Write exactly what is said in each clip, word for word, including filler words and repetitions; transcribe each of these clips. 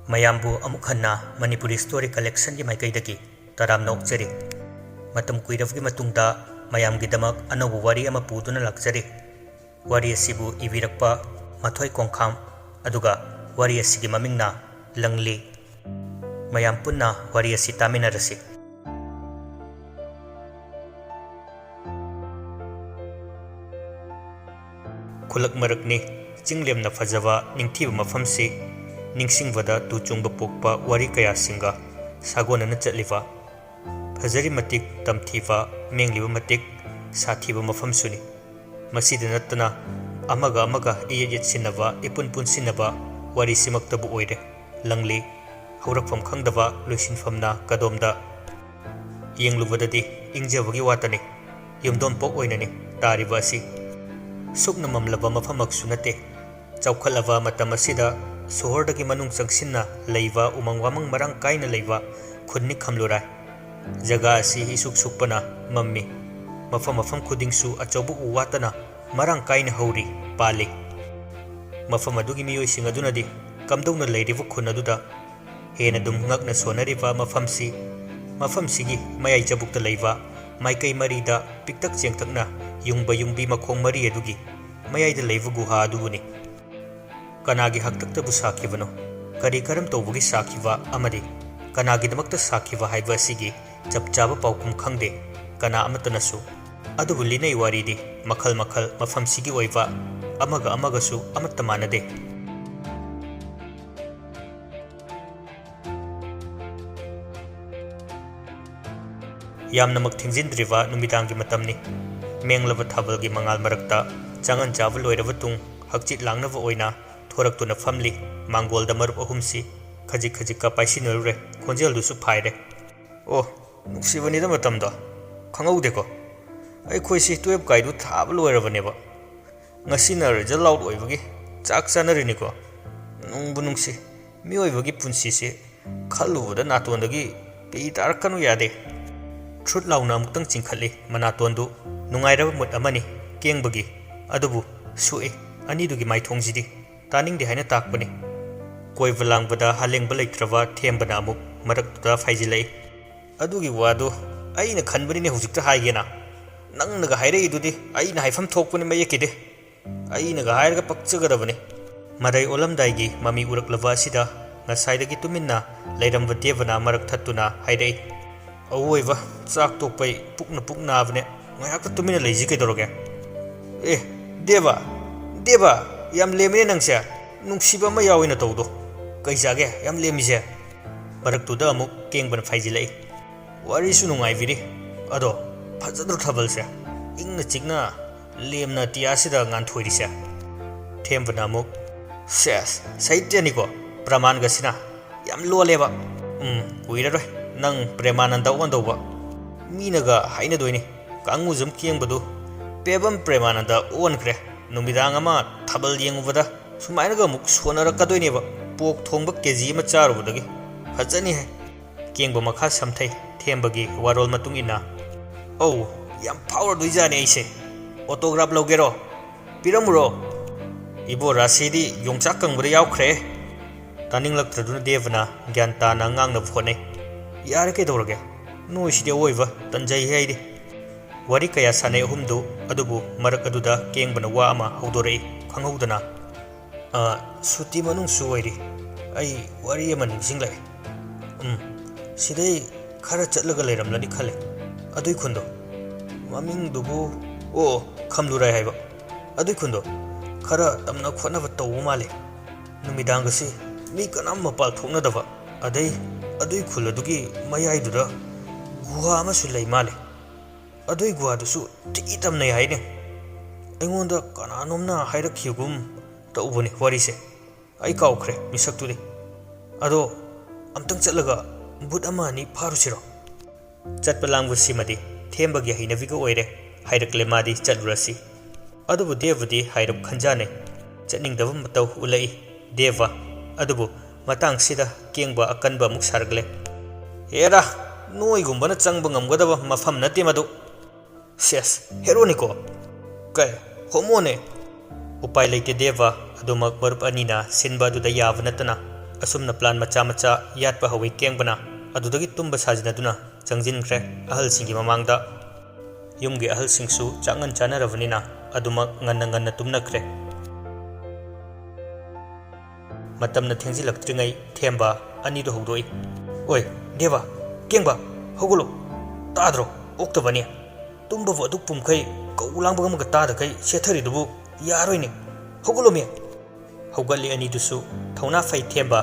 ꯃꯌꯥꯝꯕꯨ ꯑꯃꯨꯛ ꯍꯟꯅ ꯃꯅꯤꯄꯨꯔꯤ ꯁ꯭ꯇꯣꯔꯤ ꯀꯂꯦꯛꯁꯟꯒꯤ ꯃꯥꯏꯀꯩꯗꯒꯤ ꯇꯔꯥꯝꯅ ꯑꯣꯛꯆꯔꯤ꯫ ꯃꯇꯝ ꯀꯨꯏꯔꯕꯒꯤ ꯃꯇꯨꯡꯗ ꯃꯌꯥꯝꯒꯤꯗꯃꯛ ꯑꯅꯧꯕ ꯋꯥꯔꯤ ꯑꯃ ꯄꯨꯗꯨꯅ ꯂꯥꯛꯆꯔꯤ꯫ ꯋꯥꯔꯤ ꯑꯁꯤꯕꯨ ꯏꯕꯤꯔꯛꯄ ꯃꯊꯣꯏ ꯀꯣꯡꯈꯥꯝ, ꯑꯗꯨꯒ ꯋꯥꯔꯤ ꯑꯁꯤꯒꯤ ꯃꯃꯤꯡꯅ ꯂꯪꯂꯤ꯫ ꯃꯌꯥꯝ ꯄꯨꯟꯅ ꯋꯥꯔꯤ ꯑꯁꯤ ꯇꯥꯃꯤꯟꯅꯔꯁꯤ꯫ ꯈꯨꯜꯂꯛ ꯃꯔꯛꯅꯤ, ꯆꯤꯡ ꯂꯦꯝꯅ ꯐꯖꯕ ꯅꯤꯡꯊꯤꯕ ꯃꯐꯝꯁꯤ꯫ ꯅꯤꯡꯁꯤꯡꯕꯗ ꯇꯨ ꯆꯨꯡꯕ ꯄꯣꯛꯄ ꯋꯥꯔꯤ ꯀꯌꯥꯁꯤꯡꯒ ꯁꯥꯒꯣꯟꯅꯅ ꯆꯠꯂꯤꯕ, ꯐꯖꯔꯤ ꯃꯇꯤꯛ ꯇꯝꯊꯤꯕ, ꯃꯦꯡꯂꯤꯕ ꯃꯇꯤꯛ ꯁꯥꯊꯤꯕ ꯃꯐꯝꯁꯨꯅꯤ꯫ ꯃꯁꯤꯗ ꯅꯠꯇꯅ ꯑꯃꯒ ꯑꯃꯒ ꯏꯌꯦꯠ ꯌꯦꯠꯁꯤꯟꯅꯕ, ꯏꯄꯨꯟ ꯄꯨꯟꯁꯤꯟꯅꯕ ꯋꯥꯔꯤꯁꯤꯃꯛꯇꯕꯨ ꯑꯣꯏꯔꯦ꯫ ꯂꯪꯂꯤ, ꯍꯧꯔꯛꯐꯝ ꯈꯪꯗꯕ, ꯂꯣꯏꯁꯤꯟꯐꯝꯅ ꯀꯗꯣꯝꯗ꯫ ꯌꯦꯡꯂꯨꯕꯗꯗꯤ ꯏꯪꯖꯕꯒꯤ ꯋꯥꯇꯅꯤ, ꯌꯨꯝꯗꯣꯟꯄꯣꯛ ꯑꯣꯏꯅꯅꯤ ꯇꯥꯔꯤꯕ ꯑꯁꯤ꯫ ꯁꯨꯛꯅ ꯃꯝꯂꯕ ꯃꯐꯝꯃꯛꯁꯨ ꯅꯠꯇꯦ꯫ ꯆꯥꯎꯈꯠꯂꯕ ꯃꯇꯝ ꯑꯁꯤꯗ ꯁꯣꯍꯣꯔꯗꯒꯤ ꯃꯅꯨꯡ ꯆꯪꯁꯤꯟꯅ ꯂꯩꯕ ꯎꯃꯪ ꯋꯥꯃꯪ ꯃꯔꯥꯡ ꯀꯥꯏꯅ ꯂꯩꯕ ꯈꯨꯟꯅꯤ ꯈꯝꯂꯨꯔꯥꯏ꯫ ꯖꯒꯥ ꯑꯁꯤ ꯏꯁꯨꯛ ꯁꯨꯛꯄꯅ ꯃꯝꯃꯤ꯫ ꯃꯐꯝ ꯃꯐꯝ ꯈꯨꯗꯤꯡꯁꯨ ꯑꯆꯧꯕ ꯎ ꯋꯥꯇꯅ ꯃꯔꯥꯡ ꯀꯥꯏꯅ ꯍꯧꯔꯤ, ꯄꯥꯜꯂꯤ꯫ ꯃꯐꯝ ꯑꯗꯨꯒꯤ ꯃꯤꯑꯣꯏꯁꯤꯡ ꯑꯗꯨꯅꯗꯤ ꯀꯝꯗꯧꯅ ꯂꯩꯔꯤꯕ ꯈꯨꯟ ꯑꯗꯨꯗ ꯍꯦꯟꯅ ꯑꯗꯨꯝ ꯉꯛꯅ ꯁꯣꯟꯅꯔꯤꯕ ꯃꯐꯝꯁꯤ, ꯃꯐꯝꯁꯤꯒꯤ ꯃꯌꯥꯏ ꯆꯕꯨꯛꯇ ꯂꯩꯕ ꯃꯥꯏꯀꯩ ꯃꯔꯤꯗ ꯄꯤꯛꯇꯛ ꯆꯦꯡꯇꯛꯅ ꯌꯨꯡꯕ ꯌꯨꯡꯕꯤ ꯃꯈꯣꯡ ꯃꯔꯤ ꯑꯗꯨꯒꯤ ꯃꯌꯥꯏꯗ ꯂꯩꯕ ꯒꯨꯍꯥ ꯑꯗꯨꯕꯨꯅꯤ꯫ ꯀꯅꯥꯒꯤ ꯍꯥꯛꯇꯛꯇꯕꯨ ꯁꯥꯈꯤꯕꯅꯣ, ꯀꯔꯤ ꯀꯔꯝ ꯇꯧꯕꯒꯤ ꯁꯥꯈꯤꯕ ꯑꯃꯗꯤ ꯀꯅꯥꯒꯤꯗꯃꯛꯇ ꯁꯥꯈꯤꯕ ꯍꯥꯏꯕ ꯑꯁꯤꯒꯤ ꯆꯞ ꯆꯥꯕ ꯄꯥꯎꯈꯨꯝ ꯈꯪꯗꯦ ꯀꯅꯥ ꯑꯃꯠꯇꯅꯁꯨ꯫ ꯑꯗꯨꯕꯨ ꯂꯤꯅꯩ ꯋꯥꯔꯤꯗꯤ ꯃꯈꯜ ꯃꯈꯜ, ꯃꯐꯝꯁꯤꯒꯤ ꯑꯣꯏꯕ ꯑꯃꯒ ꯑꯃꯒꯁꯨ ꯑꯃꯠꯇ ꯃꯥꯟꯅꯗꯦ꯫ ꯌꯥꯝꯅꯃꯛ ꯊꯦꯡꯖꯤꯟꯗ꯭ꯔꯤꯕ ꯅꯨꯃꯤꯗꯥꯡꯒꯤ ꯃꯇꯝꯅꯤ꯫ ꯃꯦꯡꯂꯕ ꯊꯥꯕꯜꯒꯤ ꯃꯉꯥꯜ ꯃꯔꯛꯇ ꯆꯥꯉꯟ ꯆꯥꯕ ꯂꯣꯏꯔꯕ ꯇꯨꯡ ꯍꯛꯆꯤꯠ ꯂꯥꯡꯅꯕ ꯑꯣꯏꯅ ꯊꯣꯔꯛꯇꯨꯅ ꯐꯝꯂꯤ ꯃꯥꯡꯒꯣꯜꯗ ꯃꯔꯨꯞ ꯑꯍꯨꯝꯁꯤ꯫ ꯈꯖꯤꯛ ꯈꯖꯤꯛꯀ ꯄꯥꯏꯁꯤꯟꯅꯔꯨꯔꯦ, ꯈꯣꯟꯖꯦꯜꯗꯨꯁꯨ ꯐꯥꯏꯔꯦ꯫ ꯑꯣ, ꯅꯨꯡꯁꯤꯕꯅꯤꯗ ꯃꯇꯝꯗꯣ꯫ ꯈꯪꯍꯧꯗꯦꯀꯣ꯫ ꯑꯩꯈꯣꯏꯁꯤ ꯇꯨꯌꯦꯞ ꯀꯥꯏꯗꯨ ꯊꯥꯕ ꯂꯣꯏꯔꯕꯅꯦꯕ꯫ ꯉꯁꯤꯅ ꯔꯤꯖꯜ ꯑꯥꯎꯠ ꯑꯣꯏꯕꯒꯤ ꯆꯥꯛ ꯆꯥꯅꯔꯤꯅꯤꯀꯣ꯫ ꯅꯨꯡꯕꯨ ꯅꯨꯡꯁꯤ꯫ ꯃꯤꯑꯣꯏꯕꯒꯤ ꯄꯨꯟꯁꯤꯁꯦ ꯈꯜꯂꯨꯕꯗ ꯅꯥꯇꯣꯟꯗꯒꯤ ꯄꯤ ꯇꯥꯔꯛꯀꯅꯨ ꯌꯥꯗꯦ꯫ ꯊ꯭ꯔꯨꯠ ꯂꯥꯎꯅ ꯑꯃꯨꯛꯇꯪ ꯆꯤꯡꯈꯠꯂꯤ ꯃꯅꯥꯇꯣꯟꯗꯨ꯫ ꯅꯨꯡꯉꯥꯏꯔꯕ ꯃꯨꯠ ꯑꯃꯅꯤ ꯀꯦꯡꯕꯒꯤ꯫ ꯑꯗꯨꯕꯨ ꯁꯣꯛꯏ ꯑꯅꯤꯗꯨꯒꯤ ꯃꯥꯏꯊꯣꯡꯁꯤꯗꯤ꯫ ꯇꯥꯅꯤꯡꯗꯦ ꯍꯥꯏꯅ ꯇꯥꯛꯄꯅꯤ꯫ ꯀꯣꯏꯕ ꯂꯥꯡꯕꯗ ꯍꯥꯂꯦꯡꯕ ꯂꯩꯇ꯭ꯔꯕ ꯊꯦꯝꯕꯅ ꯑꯃꯨꯛ ꯃꯔꯛꯇꯨꯗ ꯐꯥꯏꯖꯤꯜꯂꯛꯏ꯫ "ꯑꯗꯨꯒꯤ ꯋꯥꯗꯨ ꯑꯩꯅ ꯈꯟꯕꯅꯤꯅꯦ ꯍꯧꯖꯤꯛꯇ ꯍꯥꯏꯒꯦꯅ꯫ ꯅꯪꯅꯒ ꯍꯥꯏꯔꯛꯏꯗꯨꯗꯤ ꯑꯩꯅ ꯍꯥꯏꯐꯝ ꯊꯣꯛꯄꯅꯤ ꯃꯌꯦꯛꯀꯤꯗꯤ꯫ ꯑꯩꯅꯒ ꯍꯥꯏꯔꯒ ꯄꯛꯆꯒꯗꯕꯅꯤ꯫" ꯃꯔꯩ ꯑꯣꯜꯂꯝꯗꯥꯏꯒꯤ ꯃꯃꯤ ꯎꯔꯛꯂꯕ ꯑꯁꯤꯗ ꯉꯁꯥꯏꯗꯒꯤ ꯇꯨꯃꯤꯟꯅ ꯂꯩꯔꯝꯕ ꯗꯦꯕꯅ ꯃꯔꯛ ꯊꯠꯇꯨꯅ ꯍꯥꯏꯔꯛꯏ꯫ "ꯑꯋꯣꯏꯕ, ꯆꯥꯛ ꯇꯣꯛꯄꯩ ꯄꯨꯛꯅ ꯄꯨꯛ ꯅꯥꯕꯅꯦ꯫ ꯉꯥꯏꯍꯥꯛꯇ ꯇꯨꯃꯤꯟꯅ ꯂꯩꯁꯤ ꯀꯩꯗꯧꯔꯒꯦ?" "ꯑꯦ, ꯗꯦꯕ, ꯗꯦꯕ, ꯌꯥꯝ ꯂꯦꯝꯃꯤꯅꯦ ꯅꯪꯁꯦ꯫ ꯅꯨꯡꯁꯤꯕ ꯑꯃ ꯌꯥꯎꯋꯦꯅ ꯇꯧꯗꯣ꯫ ꯀꯩ ꯆꯥꯒꯦ ꯌꯥꯝ ꯂꯦꯝꯃꯤꯁꯦ?" ꯃꯔꯛꯇꯨꯗ ꯑꯃꯨꯛ ꯀꯦꯡꯕꯅ ꯐꯥꯏꯖꯤꯜꯂꯛꯏ꯫ "ꯋꯥꯔꯤꯁꯨ ꯅꯨꯡꯉꯥꯏꯕꯤꯔꯤ꯫ ꯑꯗꯣ ꯐꯖꯗ꯭ꯔꯣ ꯊꯥꯕꯜꯁꯦ? ꯏꯪꯅ ꯆꯤꯛꯅ ꯂꯦꯝꯅ ꯑꯇꯤꯌꯥꯁꯤꯗ ꯉꯥꯟꯊꯣꯏꯔꯤꯁꯦ꯫" ꯊꯦꯝꯕꯅ ꯑꯃꯨꯛ, "ꯁꯦꯁ, ꯁꯥꯍꯤꯇ꯭ꯌꯅꯤꯀꯣ, ꯄ꯭ꯔꯃꯥꯟꯒꯁꯤꯅ ꯌꯥꯝ ꯂꯣꯜꯂꯦꯕ꯫ ꯎꯝ, ꯀꯨꯏꯔꯔꯣꯏ ꯅꯪ ꯄ꯭ꯔꯦꯃꯥꯅꯟꯗ ꯑꯣꯟꯗꯧꯕ꯫ ꯃꯤꯅꯒ ꯍꯥꯏꯅꯗꯣꯏꯅꯤ, ꯀꯥꯡꯉꯨꯖꯝ ꯀꯦꯡꯕꯗꯨ ꯄꯦꯕꯝ ꯄ꯭ꯔꯦꯃꯥꯅꯟꯗ ꯑꯣꯟꯈ꯭ꯔꯦ꯫ ꯅꯨꯃꯤꯗꯥꯡ ꯑꯃ ꯊꯥꯕꯜ ꯌꯦꯡꯉꯨꯕꯗ ꯁꯨꯃꯥꯏꯅꯒ ꯑꯃꯨꯛ ꯁꯣꯟꯅꯔꯛꯀꯗꯣꯏꯅꯦꯕ, ꯄꯣꯛ ꯊꯣꯡꯕ ꯀꯦ ꯖꯤ ꯑꯃ ꯆꯥꯔꯨꯕꯗꯒꯤ꯫ ꯐꯖꯅꯤ ꯍꯥꯏ꯫" ꯀꯦꯡꯕ ꯃꯈꯥ ꯁꯝꯊꯩ, ꯊꯦꯝꯕꯒꯤ ꯋꯥꯔꯣꯜ ꯃꯇꯨꯡ ꯏꯟꯅ꯫ "ꯑꯧ, ꯌꯥꯝ ꯐꯥꯎꯔꯗꯣꯏꯖꯥꯠꯅꯤ ꯑꯩꯁꯦ꯫ ꯑꯣꯇꯣꯒ꯭ꯔꯥꯐ ꯂꯧꯒꯦꯔꯣ? ꯄꯤꯔꯝꯃꯨꯔꯣ?" "ꯏꯕꯣ, ꯔꯥꯁꯤꯗꯤ ꯌꯣꯡꯆꯥꯛ ꯀꯪꯕꯗ ꯌꯥꯎꯈ꯭ꯔꯦ꯫" ꯇꯥꯅꯤꯡꯂꯛꯇ꯭ꯔꯗꯨꯅ ꯗꯦꯕꯅ ꯒ꯭ꯌꯥꯟ ꯇꯥꯅ ꯉꯥꯡꯅꯕ ꯍꯣꯠꯅꯩ꯫ "ꯌꯥꯔꯦ ꯀꯩꯗꯧꯔꯒꯦ? ꯅꯣꯏꯁꯤꯗꯤ ꯑꯋꯣꯏꯕ ꯇꯟꯖꯩꯍꯦ ꯑꯩꯗꯤ꯫" ꯋꯥꯔꯤ ꯀꯌꯥ ꯁꯥꯟꯅꯩ ꯑꯍꯨꯝꯗꯨ, ꯑꯗꯨꯕꯨ ꯃꯔꯛ ꯑꯗꯨꯗ ꯀꯦꯡꯕꯅ ꯋꯥ ꯑꯃ ꯍꯧꯗꯣꯔꯛꯏ ꯈꯪꯍꯧꯗꯅ꯫ "ꯑ, ꯁꯨꯇꯤ ꯃꯅꯨꯡꯁꯨ ꯑꯣꯏꯔꯤ꯫ ꯑꯩ ꯋꯥꯔꯤ ꯑꯃ ꯅꯤꯡꯁꯤꯡꯂꯛꯑꯦ꯫ ꯎꯝ, ꯁꯤꯗꯩ ꯈꯔ ꯆꯠꯂꯒ ꯂꯩꯔꯝꯂꯅꯤ ꯈꯜꯂꯦ꯫ ꯑꯗꯨꯏ ꯈꯨꯟꯗꯣ꯫ ꯃꯃꯤꯡꯗꯨꯕꯨ, ꯑꯣ, ꯈꯝꯂꯨꯔꯥꯏ ꯍꯥꯏꯕ꯫ ꯑꯗꯨꯏ ꯈꯨꯟꯗꯣ ꯈꯔ ꯇꯝꯅ ꯈꯣꯠꯅꯕ ꯇꯧꯕ ꯃꯥꯜꯂꯦ꯫ ꯅꯨꯃꯤꯗꯥꯡꯒꯁꯤ ꯃꯤ ꯀꯅꯥꯝ ꯃꯄꯥꯜ ꯊꯣꯛꯅꯗꯕ꯫ ꯑꯗꯩ ꯑꯗꯨꯏ ꯈꯨꯜ ꯑꯗꯨꯒꯤ ꯃꯌꯥꯏꯗꯨꯗ ꯒꯨꯍꯥ ꯑꯃꯁꯨ ꯂꯩ ꯃꯥꯜꯂꯦ꯫ ꯑꯗꯨꯏ ꯒꯨꯍꯥꯗꯨꯁꯨ ꯊꯤ ꯇꯝꯅꯩ ꯍꯥꯏꯅꯦ꯫ ꯑꯩꯉꯣꯟꯗ ꯀꯅꯥꯅꯣꯝꯅ ꯍꯥꯏꯔꯛꯈꯤꯕꯒꯨꯝ ꯇꯧꯕꯅꯤ ꯋꯥꯔꯤꯁꯦ꯫ ꯑꯩ ꯀꯥꯎꯈ꯭ꯔꯦ ꯃꯤꯁꯛꯇꯨꯗꯤ꯫ ꯑꯗꯣ ꯑꯝꯇꯪ ꯆꯠꯂꯒ ꯚꯨꯠ ꯑꯃ ꯑꯅꯤ ꯐꯥꯔꯨꯁꯤꯔꯣ?" ꯆꯠꯄ ꯂꯥꯡꯕꯁꯤꯃꯗꯤ ꯊꯦꯝꯕꯒꯤ ꯍꯩꯅꯕꯤꯒ ꯑꯣꯏꯔꯦ꯫ ꯍꯥꯏꯔꯛꯂꯦ ꯃꯥꯗꯤ, "ꯆꯠꯂꯨꯔꯁꯤ꯫" ꯑꯗꯨꯕꯨ ꯗꯦꯕꯗꯤ ꯍꯥꯏꯔꯞ ꯈꯟꯖꯥꯅꯩ꯫ ꯆꯠꯅꯤꯡꯗꯕ ꯃꯇꯧ ꯎꯠꯂꯛꯏ ꯗꯦꯕ꯫ ꯑꯗꯨꯕꯨ ꯃꯇꯥꯡꯁꯤꯗ ꯀꯦꯡꯕ ꯑꯀꯟꯕ ꯑꯃꯨꯛ ꯁꯥꯔꯛꯂꯦ꯫ "ꯍꯦꯔꯥ, ꯅꯣꯏꯒꯨꯝꯕꯅ ꯆꯪꯕ ꯉꯝꯒꯗꯕ ꯃꯐꯝ ꯅꯠꯇꯦ ꯃꯗꯨ꯫ ꯁꯦꯁ, ꯍꯦꯔꯣꯅꯤꯀꯣ꯫ ꯀꯩ, ꯍꯣꯃꯣꯅꯦ?" ꯎꯄꯥꯏ ꯂꯩꯇꯦ ꯗꯦꯕ, ꯑꯗꯨꯃꯛ ꯃꯔꯨꯞ ꯑꯅꯤꯅ ꯁꯤꯟꯕ ꯑꯗꯨꯗ ꯌꯥꯕ ꯅꯠꯇꯅ ꯑꯁꯨꯝꯅ ꯄ꯭ꯂꯥꯟ ꯃꯆꯥ ꯃꯆꯥ ꯌꯥꯠꯄ ꯍꯧꯋꯤ꯫ ꯀꯦꯡꯕꯅ ꯑꯗꯨꯗꯒꯤ ꯇꯨꯝꯕ ꯁꯥꯖꯤꯟꯅꯗꯨꯅ ꯆꯪꯁꯤꯟꯈ꯭ꯔꯦ꯫ ꯑꯍꯜꯁꯤꯡꯒꯤ ꯃꯃꯥꯡꯗ ꯌꯨꯝꯒꯤ ꯑꯍꯜꯁꯤꯡꯁꯨ ꯆꯥꯛꯉꯟ ꯆꯥꯅꯔꯕꯅꯤꯅ ꯑꯗꯨꯃꯛ ꯉꯟꯅ ꯉꯟꯅ ꯇꯨꯝꯅꯈ꯭ꯔꯦ꯫ ꯃꯇꯝꯅ ꯊꯦꯡꯖꯤꯜꯂꯛꯇ꯭ꯔꯤꯉꯩ ꯊꯦꯝꯕ ꯑꯅꯤꯗꯨ ꯍꯧꯗꯣꯛꯏ꯫ "ꯑꯣꯏ, ꯗꯦꯕ, ꯀꯦꯡꯕ, ꯍꯧꯒꯠꯂꯣ꯫ ꯇꯥꯗ꯭ꯔꯣ? ꯑꯣꯛꯇꯕꯅꯤ꯫ ꯇꯨꯝꯕꯕꯨ ꯑꯗꯨꯛ ꯄꯨꯝꯈꯩ ꯀꯧ ꯂꯥꯡꯕ ꯑꯃꯒ ꯇꯥꯗꯈꯩ ꯁꯦꯠꯊꯔꯤꯗꯨꯕꯨ ꯌꯥꯔꯣꯏꯅꯦ꯫ ꯍꯧꯒꯠꯂꯣꯃꯤ!" ꯍꯧꯒꯠꯂꯤ ꯑꯅꯤꯗꯨꯁꯨ꯫ ꯊꯧꯅꯥ ꯐꯩ ꯊꯦꯝꯕ,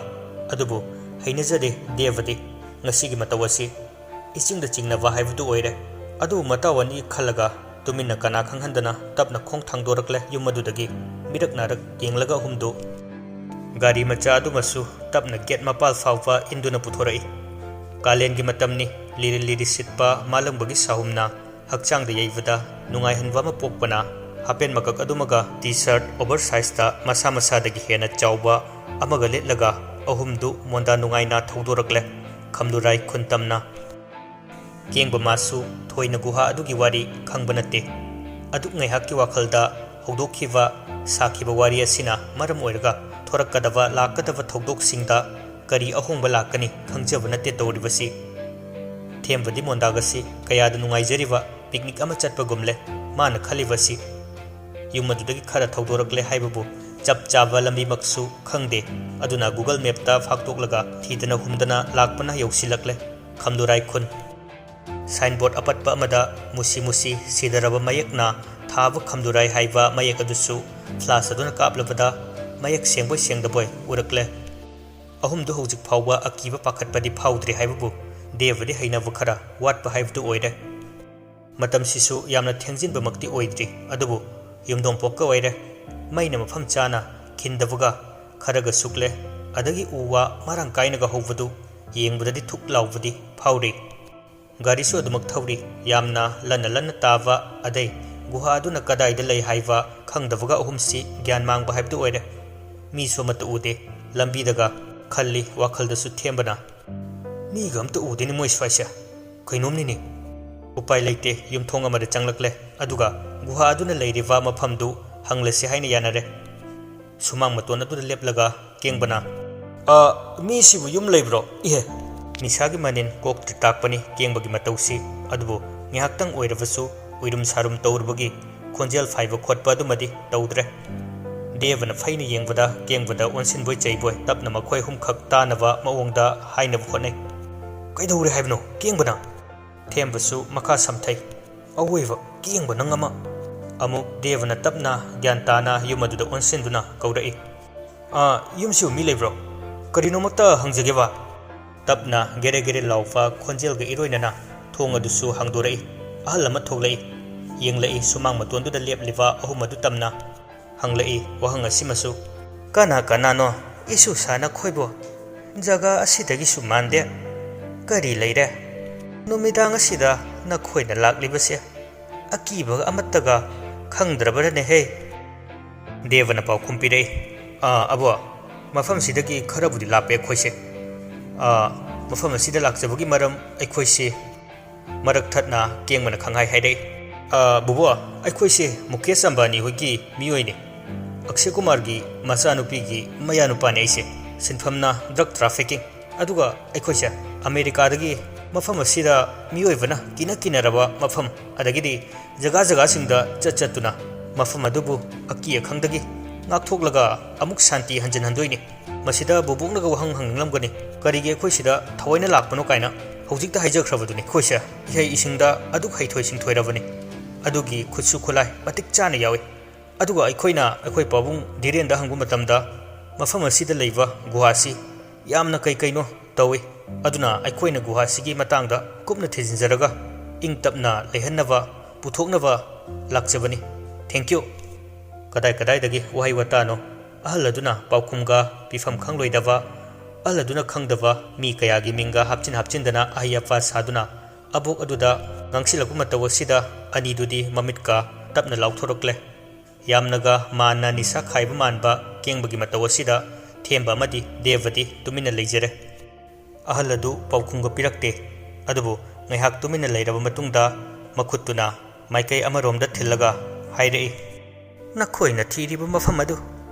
ꯑꯗꯨꯕꯨ ꯍꯩꯅꯖꯗꯦ ꯗꯦꯕꯗꯤ꯫ ꯉꯁꯤꯒꯤ ꯃꯇꯧ ꯑꯁꯤ ꯏꯆꯤꯡꯗ ꯆꯤꯡꯅꯕ ꯍꯥꯏꯕꯗꯨ ꯑꯣꯏꯔꯦ꯫ ꯑꯗꯨꯕꯨ ꯃꯇꯥꯎ ꯑꯅꯤ ꯈꯜꯂꯒ ꯇꯨꯃꯤꯟꯅ ꯀꯅꯥ ꯈꯪꯍꯟꯗꯅ ꯇꯞꯅ ꯈꯣꯡ ꯊꯥꯡꯗꯣꯔꯛꯂꯦ ꯌꯨꯝ ꯑꯗꯨꯗꯒꯤ꯫ ꯃꯤꯔꯛ ꯅꯥꯔꯛ ꯌꯦꯡꯂꯒ ꯑꯍꯨꯝꯗꯨ ꯒꯥꯔꯤ ꯃꯆꯥ ꯑꯗꯨꯃꯁꯨ ꯇꯞꯅ ꯒꯦꯠ ꯃꯄꯥꯜ ꯐꯥꯎꯕ ꯏꯟꯗꯨꯅ ꯄꯨꯊꯣꯔꯛꯏ꯫ ꯀꯥꯂꯦꯟꯒꯤ ꯃꯇꯝꯅꯤ꯫ ꯂꯤꯔꯤ ꯂꯤꯔꯤ ꯁꯤꯠꯄ ꯃꯥꯂꯪꯕꯒꯤ ꯁꯥꯍꯨꯝꯅ ꯍꯛꯆꯥꯡꯗ ꯌꯩꯕꯗ ꯅꯨꯡꯉꯥꯏꯍꯟꯕ ꯑꯃ ꯄꯣꯛꯄꯅ ꯍꯥꯄꯦꯟ ꯃꯀꯛ ꯑꯗꯨꯃꯒ ꯇꯤ ꯁꯔꯠ ꯑꯣꯚꯔ ꯁꯥꯏꯖꯇ ꯃꯁꯥ ꯃꯁꯥꯗꯒꯤ ꯍꯦꯟꯅ ꯆꯥꯎꯕ ꯑꯃꯒ ꯂꯤꯠꯂꯒ ꯑꯍꯨꯝꯗꯨ ꯃꯣꯟꯗꯥ ꯅꯨꯡꯉꯥꯏꯅ ꯊꯧꯗꯣꯔꯛꯂꯦ ꯈꯝꯂꯨꯔꯥꯏ ꯈꯨꯟ ꯇꯝꯅ꯫ ꯀꯦꯡꯕ ꯃꯥꯁꯨ ꯊꯣꯏꯅ ꯒꯨꯍꯥ ꯑꯗꯨꯒꯤ ꯋꯥꯔꯤ ꯈꯪꯕ ꯅꯠꯇꯦ꯫ ꯑꯗꯨꯛ ꯉꯥꯏꯍꯥꯛꯀꯤ ꯋꯥꯈꯜꯗ ꯍꯧꯗꯣꯛꯈꯤꯕ, ꯁꯥꯈꯤꯕ ꯋꯥꯔꯤ ꯑꯁꯤꯅ ꯃꯔꯝ ꯑꯣꯏꯔꯒ ꯊꯣꯔꯛꯀꯗꯕ, ꯂꯥꯛꯀꯗꯕ ꯊꯧꯗꯣꯛꯁꯤꯡꯗ ꯀꯔꯤ ꯑꯍꯣꯡꯕ ꯂꯥꯛꯀꯅꯤ ꯈꯪꯖꯕ ꯅꯠꯇꯦ ꯇꯧꯔꯤꯕꯁꯤ꯫ ꯊꯦꯝꯕꯗꯤ ꯃꯣꯟꯗꯥꯒꯁꯤ ꯀꯌꯥꯗ ꯅꯨꯡꯉꯥꯏꯖꯔꯤꯕ ꯄꯤꯛꯅꯤꯛ ꯑꯃ ꯆꯠꯄꯒꯨꯝꯂꯦ ꯃꯥꯅ ꯈꯜꯂꯤꯕꯁꯤ꯫ ꯌꯨꯝ ꯑꯗꯨꯗꯒꯤ ꯈꯔ ꯊꯧꯗꯣꯔꯛꯂꯦ ꯍꯥꯏꯕꯕꯨ ꯆꯞ ꯆꯥꯕ ꯂꯝꯕꯤꯃꯛꯁꯨ ꯈꯪꯗꯦ꯫ ꯑꯗꯨꯅ ꯒꯨꯒꯜ ꯃꯦꯞꯇ ꯐꯥꯛꯇꯣꯛꯂꯒ ꯊꯤꯗꯅ ꯍꯨꯝꯗꯅ ꯂꯥꯛꯄꯅ ꯌꯧꯁꯤꯜꯂꯛꯂꯦ ꯈꯝꯂꯨꯔꯥꯏ ꯈꯨꯟ꯫ ꯁꯥꯏꯟꯕꯣꯔꯗ ꯑꯄꯠꯄ ꯑꯃꯗ ꯃꯨꯁꯤ ꯃꯨꯁꯤ ꯁꯤꯗꯔꯕ ꯃꯌꯦꯛꯅ ꯊꯥꯕ ꯈꯝꯂꯨꯔꯥꯏ ꯍꯥꯏꯕ ꯃꯌꯦꯛ ꯑꯗꯨꯁꯨ ꯐ꯭ꯂꯥꯁ ꯑꯗꯨꯅ ꯀꯥꯞꯂꯕꯗ ꯃꯌꯦꯛ ꯁꯦꯡꯕꯣꯏ ꯁꯦꯡꯗꯕꯣꯏ ꯎꯔꯛꯂꯦ꯫ ꯑꯍꯨꯝꯗꯨ ꯍꯧꯖꯤꯛ ꯐꯥꯎꯕ ꯑꯀꯤꯕ ꯄꯥꯈꯠꯄꯗꯤ ꯐꯥꯎꯗ꯭ꯔꯤ ꯍꯥꯏꯕꯕꯨ ꯗꯦꯕꯗꯤ ꯍꯩꯅꯕ ꯈꯔ ꯋꯥꯠꯄ ꯍꯥꯏꯕꯗꯨ ꯑꯣꯏꯔꯦ꯫ ꯃꯇꯝꯁꯤꯁꯨ ꯌꯥꯝꯅ ꯊꯦꯡꯖꯤꯟꯕꯃꯛꯇꯤ ꯑꯣꯏꯗ꯭ꯔꯤ, ꯑꯗꯨꯕꯨ ꯌꯨꯝꯗꯣꯡꯄꯣꯛꯀ ꯑꯣꯏꯔꯦ꯫ ꯃꯩꯅ ꯃꯐꯝ ꯆꯥꯅ ꯈꯤꯟꯗꯕꯒ ꯈꯔꯒ ꯁꯨꯛꯂꯦ, ꯑꯗꯒꯤ ꯎ ꯋꯥ ꯃꯔꯥꯡ ꯀꯥꯏꯅꯒ ꯍꯧꯕꯗꯨ ꯌꯦꯡꯕꯗꯗꯤ ꯊꯨꯛ ꯂꯥꯎꯕꯗꯤ ꯐꯥꯎꯔꯤ꯫ ꯒꯥꯔꯤꯁꯨ ꯑꯗꯨꯃꯛ ꯊꯧꯔꯤ꯫ ꯌꯥꯝꯅ ꯂꯟꯅ ꯂꯟꯅ ꯇꯥꯕ, ꯑꯗꯩ ꯒꯨꯍꯥ ꯑꯗꯨꯅ ꯀꯗꯥꯏꯗ ꯂꯩ ꯍꯥꯏꯕ ꯈꯪꯗꯕꯒ ꯑꯍꯨꯝꯁꯤ ꯒ꯭ꯌꯥꯟ ꯃꯥꯡꯕ ꯍꯥꯏꯕꯗꯨ ꯑꯣꯏꯔꯦ꯫ ꯃꯤꯁꯨ ꯑꯃꯠꯇ ꯎꯗꯦ ꯂꯝꯕꯤꯗꯒ ꯈꯜꯂꯤ ꯋꯥꯈꯜꯗꯁꯨ ꯊꯦꯝꯕꯅ꯫ "ꯃꯤꯒ ꯑꯝꯇ ꯎꯗꯦꯅꯦ ꯃꯣꯏ ꯁ꯭ꯋꯥꯏꯁꯦ꯫ ꯀꯩꯅꯣꯝꯅꯤꯅꯦ꯫" ꯎꯄꯥꯏ ꯂꯩꯇꯦ, ꯌꯨꯝꯊꯣꯡ ꯑꯃꯗ ꯆꯪꯂꯛꯂꯦ꯫ ꯑꯗꯨꯒ ꯒꯨꯍꯥ ꯑꯗꯨꯅ ꯂꯩꯔꯤꯕ ꯃꯐꯝꯗꯨ ꯍꯪꯂꯁꯤ ꯍꯥꯏꯅ ꯌꯥꯅꯔꯦ꯫ ꯁꯨꯃꯥꯡ ꯃꯇꯣꯟ ꯑꯗꯨꯗ ꯂꯦꯞꯂꯒ ꯀꯦꯡꯕꯅ, "ꯑ, ꯃꯤꯁꯤꯕꯨ ꯌꯨꯝ ꯂꯩꯕ꯭ꯔꯣ? ꯏꯍꯦ!" ꯅꯤꯁꯥꯒꯤ ꯃꯅꯤꯟ ꯀꯣꯛꯇ ꯇꯥꯛꯄꯅꯤ ꯀꯦꯡꯕꯒꯤ ꯃꯇꯧꯁꯤ, ꯑꯗꯨꯕꯨ ꯉꯥꯏꯍꯥꯛꯇꯪ ꯑꯣꯏꯔꯕꯁꯨ ꯎꯏꯔꯨꯝ ꯁꯥꯔꯨꯝ ꯇꯧꯔꯨꯕꯒꯤ ꯈꯣꯟꯖꯦꯜ ꯐꯥꯏꯕ ꯈꯣꯠꯄ ꯑꯗꯨꯃꯗꯤ ꯇꯧꯗ꯭ꯔꯦ꯫ ꯗꯦꯕꯅ ꯐꯩꯅ ꯌꯦꯡꯕꯗ ꯀꯦꯡꯕꯗ ꯑꯣꯟꯁꯤꯟꯕꯣꯏ ꯆꯩꯕꯣꯏ ꯇꯞꯅ ꯃꯈꯣꯏ ꯑꯍꯨꯝꯈꯛ ꯇꯥꯅꯕ ꯃꯑꯣꯡꯗ ꯍꯥꯏꯅꯕ ꯍꯣꯠꯅꯩ꯫ "ꯀꯩꯗꯧꯔꯦ ꯍꯥꯏꯕꯅꯣ, ꯀꯦꯡꯕꯅ?" ꯊꯦꯝꯕꯁꯨ ꯃꯈꯥ ꯁꯝꯊꯩ꯫ "ꯑꯋꯣꯏꯕ ꯀꯦꯡꯕ ꯅꯪ ꯑꯃ!" ꯑꯃꯨꯛ ꯗꯦꯕꯅ ꯇꯞꯅ ꯒ꯭ꯌꯥꯟ ꯇꯥꯅ ꯌꯨꯝ ꯑꯗꯨꯗ ꯑꯣꯟꯁꯤꯟꯗꯨꯅ ꯀꯧꯔꯛꯏ꯫ "ꯑꯥ, ꯌꯨꯝꯁꯤꯕꯨ ꯃꯤ ꯂꯩꯕ꯭ꯔꯣ? ꯀꯔꯤꯅꯣꯃꯛꯇ ꯍꯪꯖꯒꯦꯕ?" ꯇꯞꯅ ꯒꯦꯔꯦ ꯒꯦꯔꯦ ꯂꯥꯎꯕ ꯈꯣꯟꯖꯦꯜꯒ ꯏꯔꯣꯏꯅꯅ ꯊꯣꯡ ꯑꯗꯨꯁꯨ ꯍꯥꯡꯗꯣꯔꯛꯏ꯫ ꯑꯍꯜ ꯑꯃ ꯊꯣꯛꯂꯛꯏ꯫ ꯌꯦꯡꯂꯛꯏ ꯁꯨꯃꯥꯡ ꯃꯇꯣꯟꯗꯨꯗ ꯂꯦꯞꯂꯤꯕ ꯑꯍꯨꯝ ꯑꯗꯨ ꯇꯝꯅ꯫ ꯍꯪꯂꯛꯏ ꯋꯥꯍꯪ ꯑꯁꯤꯃꯁꯨ꯫ "ꯀꯅꯥ ꯀꯅꯥꯅꯣ? ꯏꯁꯨꯁꯥ ꯅꯈꯣꯏꯕꯨ ꯖꯒꯥ ꯑꯁꯤꯗꯒꯤꯁꯨ ꯃꯥꯟꯗꯦ꯫ ꯀꯔꯤ ꯂꯩꯔꯦ? ꯅꯨꯃꯤꯗꯥꯡ ꯑꯁꯤꯗ ꯅꯈꯣꯏꯅ ꯂꯥꯛꯂꯤꯕꯁꯦ ꯑꯀꯤꯕ ꯑꯃꯠꯇꯒ ꯈꯪꯗ꯭ꯔꯕꯅꯦꯍꯦ?" ꯗꯦꯕꯅ ꯄꯥꯎꯈꯨꯝ ꯄꯤꯔꯛꯏ꯫ "ꯑꯥ, ꯑꯕꯣ, ꯃꯐꯝꯁꯤꯗꯒꯤ ꯈꯔꯕꯨꯗꯤ ꯂꯥꯞꯄꯦ ꯑꯩꯈꯣꯏꯁꯦ꯫ ꯑꯥ, ꯃꯐꯝ ꯑꯁꯤꯗ ꯂꯥꯛꯆꯕꯒꯤ ꯃꯔꯝ ꯑꯩꯈꯣꯏꯁꯤ", ꯃꯔꯛ ꯊꯠꯅ ꯀꯦꯡꯕꯅ ꯈꯪꯍꯥꯏ ꯍꯥꯏꯔꯛꯏ꯫ "ꯑꯥ, ꯕꯨꯕꯣ, ꯑꯩꯈꯣꯏꯁꯦ ꯃꯨꯀꯦꯁ ꯑꯝꯕꯥꯅꯤ ꯍꯣꯏꯒꯤ ꯃꯤꯑꯣꯏꯅꯤ꯫ ꯑꯛꯁꯦ ꯀꯨꯃꯥꯔꯒꯤ ꯃꯆꯥꯅꯨꯄꯤꯒꯤ ꯃꯌꯥꯅꯨꯄꯥꯅꯤ ꯑꯩꯁꯦ꯫ ꯁꯤꯟꯐꯝꯅ drug trafficking꯫ ꯑꯗꯨꯒ ꯑꯩꯈꯣꯏꯁꯦ ꯑꯃꯦꯔꯤꯀꯥꯗꯒꯤ ꯃꯐꯝ ꯑꯁꯤꯗ ꯃꯤꯑꯣꯏꯕꯅ ꯀꯤꯅ ꯀꯤꯅꯔꯕ ꯃꯐꯝ, ꯑꯗꯒꯤꯗꯤ ꯖꯒꯥ ꯖꯒꯥꯁꯤꯡꯗ ꯆꯠ ꯆꯠꯇꯨꯅ ꯃꯐꯝ ꯑꯗꯨꯕꯨ ꯑꯀꯤ ꯑꯈꯪꯗꯒꯤ ꯉꯥꯛꯊꯣꯛꯂꯒ ꯑꯃꯨꯛ ꯁꯥꯟꯇꯤ ꯍꯟꯖꯤꯟꯍꯟꯗꯣꯏꯅꯤ꯫ ꯃꯁꯤꯗ ꯕꯨꯕꯣꯛꯅꯒ ꯋꯥꯍꯪ ꯍꯪꯅꯤꯡꯂꯝꯒꯅꯤ, ꯀꯔꯤꯒꯤ ꯑꯩꯈꯣꯏ ꯁꯤꯗ ꯊꯑꯣꯏꯅ ꯂꯥꯛꯄꯅꯣ ꯀꯥꯏꯅ꯫ ꯍꯧꯖꯤꯛꯇ ꯍꯥꯏꯖꯈ꯭ꯔꯕꯗꯨꯅꯤ, ꯑꯩꯈꯣꯏꯁꯦ ꯏꯍꯩ ꯏꯁꯤꯡꯗ ꯑꯗꯨꯛ ꯍꯩꯊꯣꯏ ꯁꯤꯡꯊꯣꯏꯔꯕꯅꯤ꯫ ꯑꯗꯨꯒꯤ ꯈꯨꯠꯁꯨ ꯈꯨꯠꯂꯥꯏ ꯃꯇꯤꯛ ꯆꯥꯅ ꯌꯥꯎꯏ꯫ ꯑꯗꯨꯒ ꯑꯩꯈꯣꯏꯅ ꯑꯩꯈꯣꯏ ꯄꯥꯕꯨꯡ ꯙꯤꯔꯦꯟꯗ ꯍꯪꯕ ꯃꯇꯝꯗ ꯃꯐꯝ ꯑꯁꯤꯗ ꯂꯩꯕ ꯒꯨꯍꯥꯁꯤ ꯌꯥꯝꯅ ꯀꯩ ꯀꯩꯅꯣ ꯇꯧꯏ꯫ ꯑꯗꯨꯅ ꯑꯩꯈꯣꯏꯅ ꯒꯨꯍꯥꯁꯤꯒꯤ ꯃꯇꯥꯡꯗ ꯀꯨꯞꯅ ꯊꯤꯖꯤꯟꯖꯔꯒ ꯏꯪ ꯇꯞꯅ ꯂꯩꯍꯟꯅꯕ ꯄꯨꯊꯣꯛꯅꯕ ꯂꯥꯛꯆꯕꯅꯤ꯫ Thank you꯫ ꯀꯗꯥꯏ ꯀꯗꯥꯏꯗꯒꯤ ꯋꯥꯍꯩ ꯋꯥꯇꯥꯅꯣ? ꯑꯍꯜ ꯑꯗꯨꯅ ꯄꯥꯎꯈꯨꯝꯒ ꯄꯤꯐꯝ ꯈꯪꯂꯣꯏꯗꯕ, ꯑꯍꯜ ꯑꯗꯨꯅ ꯈꯪꯗꯕ ꯃꯤ ꯀꯌꯥꯒꯤ ꯃꯤꯡꯒ ꯍꯥꯞꯆꯤꯟ ꯍꯥꯞꯆꯤꯟꯗꯅ ꯑꯍꯩ ꯑꯄꯥ ꯁꯥꯗꯨꯅ ꯑꯕꯣꯛ ꯑꯗꯨꯗ ꯉꯥꯡꯁꯤꯜꯂꯛꯄ ꯃꯇꯧ ꯑꯁꯤꯗ ꯑꯅꯤꯗꯨꯗꯤ ꯃꯃꯤꯠꯀ ꯇꯞꯅ ꯂꯥꯎꯊꯣꯔꯛꯂꯦ꯫ ꯌꯥꯝꯅꯒ ꯃꯥꯟꯅ ꯅꯤꯁꯥ ꯈꯥꯏꯕ ꯃꯥꯟꯕ ꯀꯦꯡꯕꯒꯤ ꯃꯇꯧ ꯑꯁꯤꯗ ꯊꯦꯝꯕ ꯑꯃꯗꯤ ꯗꯦꯕꯗꯤ ꯇꯨꯃꯤꯟꯅ ꯂꯩꯖꯔꯦ꯫ ꯑꯍꯜ ꯑꯗꯨ ꯄꯥꯎꯈꯨꯝꯒ ꯄꯤꯔꯛꯇꯦ꯫ ꯑꯗꯨꯕꯨ ꯉꯥꯏꯍꯥꯛ ꯇꯨꯃꯤꯟꯅ ꯂꯩꯔꯕ ꯃꯇꯨꯡꯗ ꯃꯈꯨꯠꯇꯨꯅ ꯃꯥꯏꯀꯩ ꯑꯃꯔꯣꯝꯗ ꯊꯤꯜꯂꯒ ꯍꯥꯏꯔꯛꯏ, "ꯅꯈꯣꯏꯅ ꯊꯤꯔꯤꯕ ꯃꯐꯝ ꯑꯗꯨ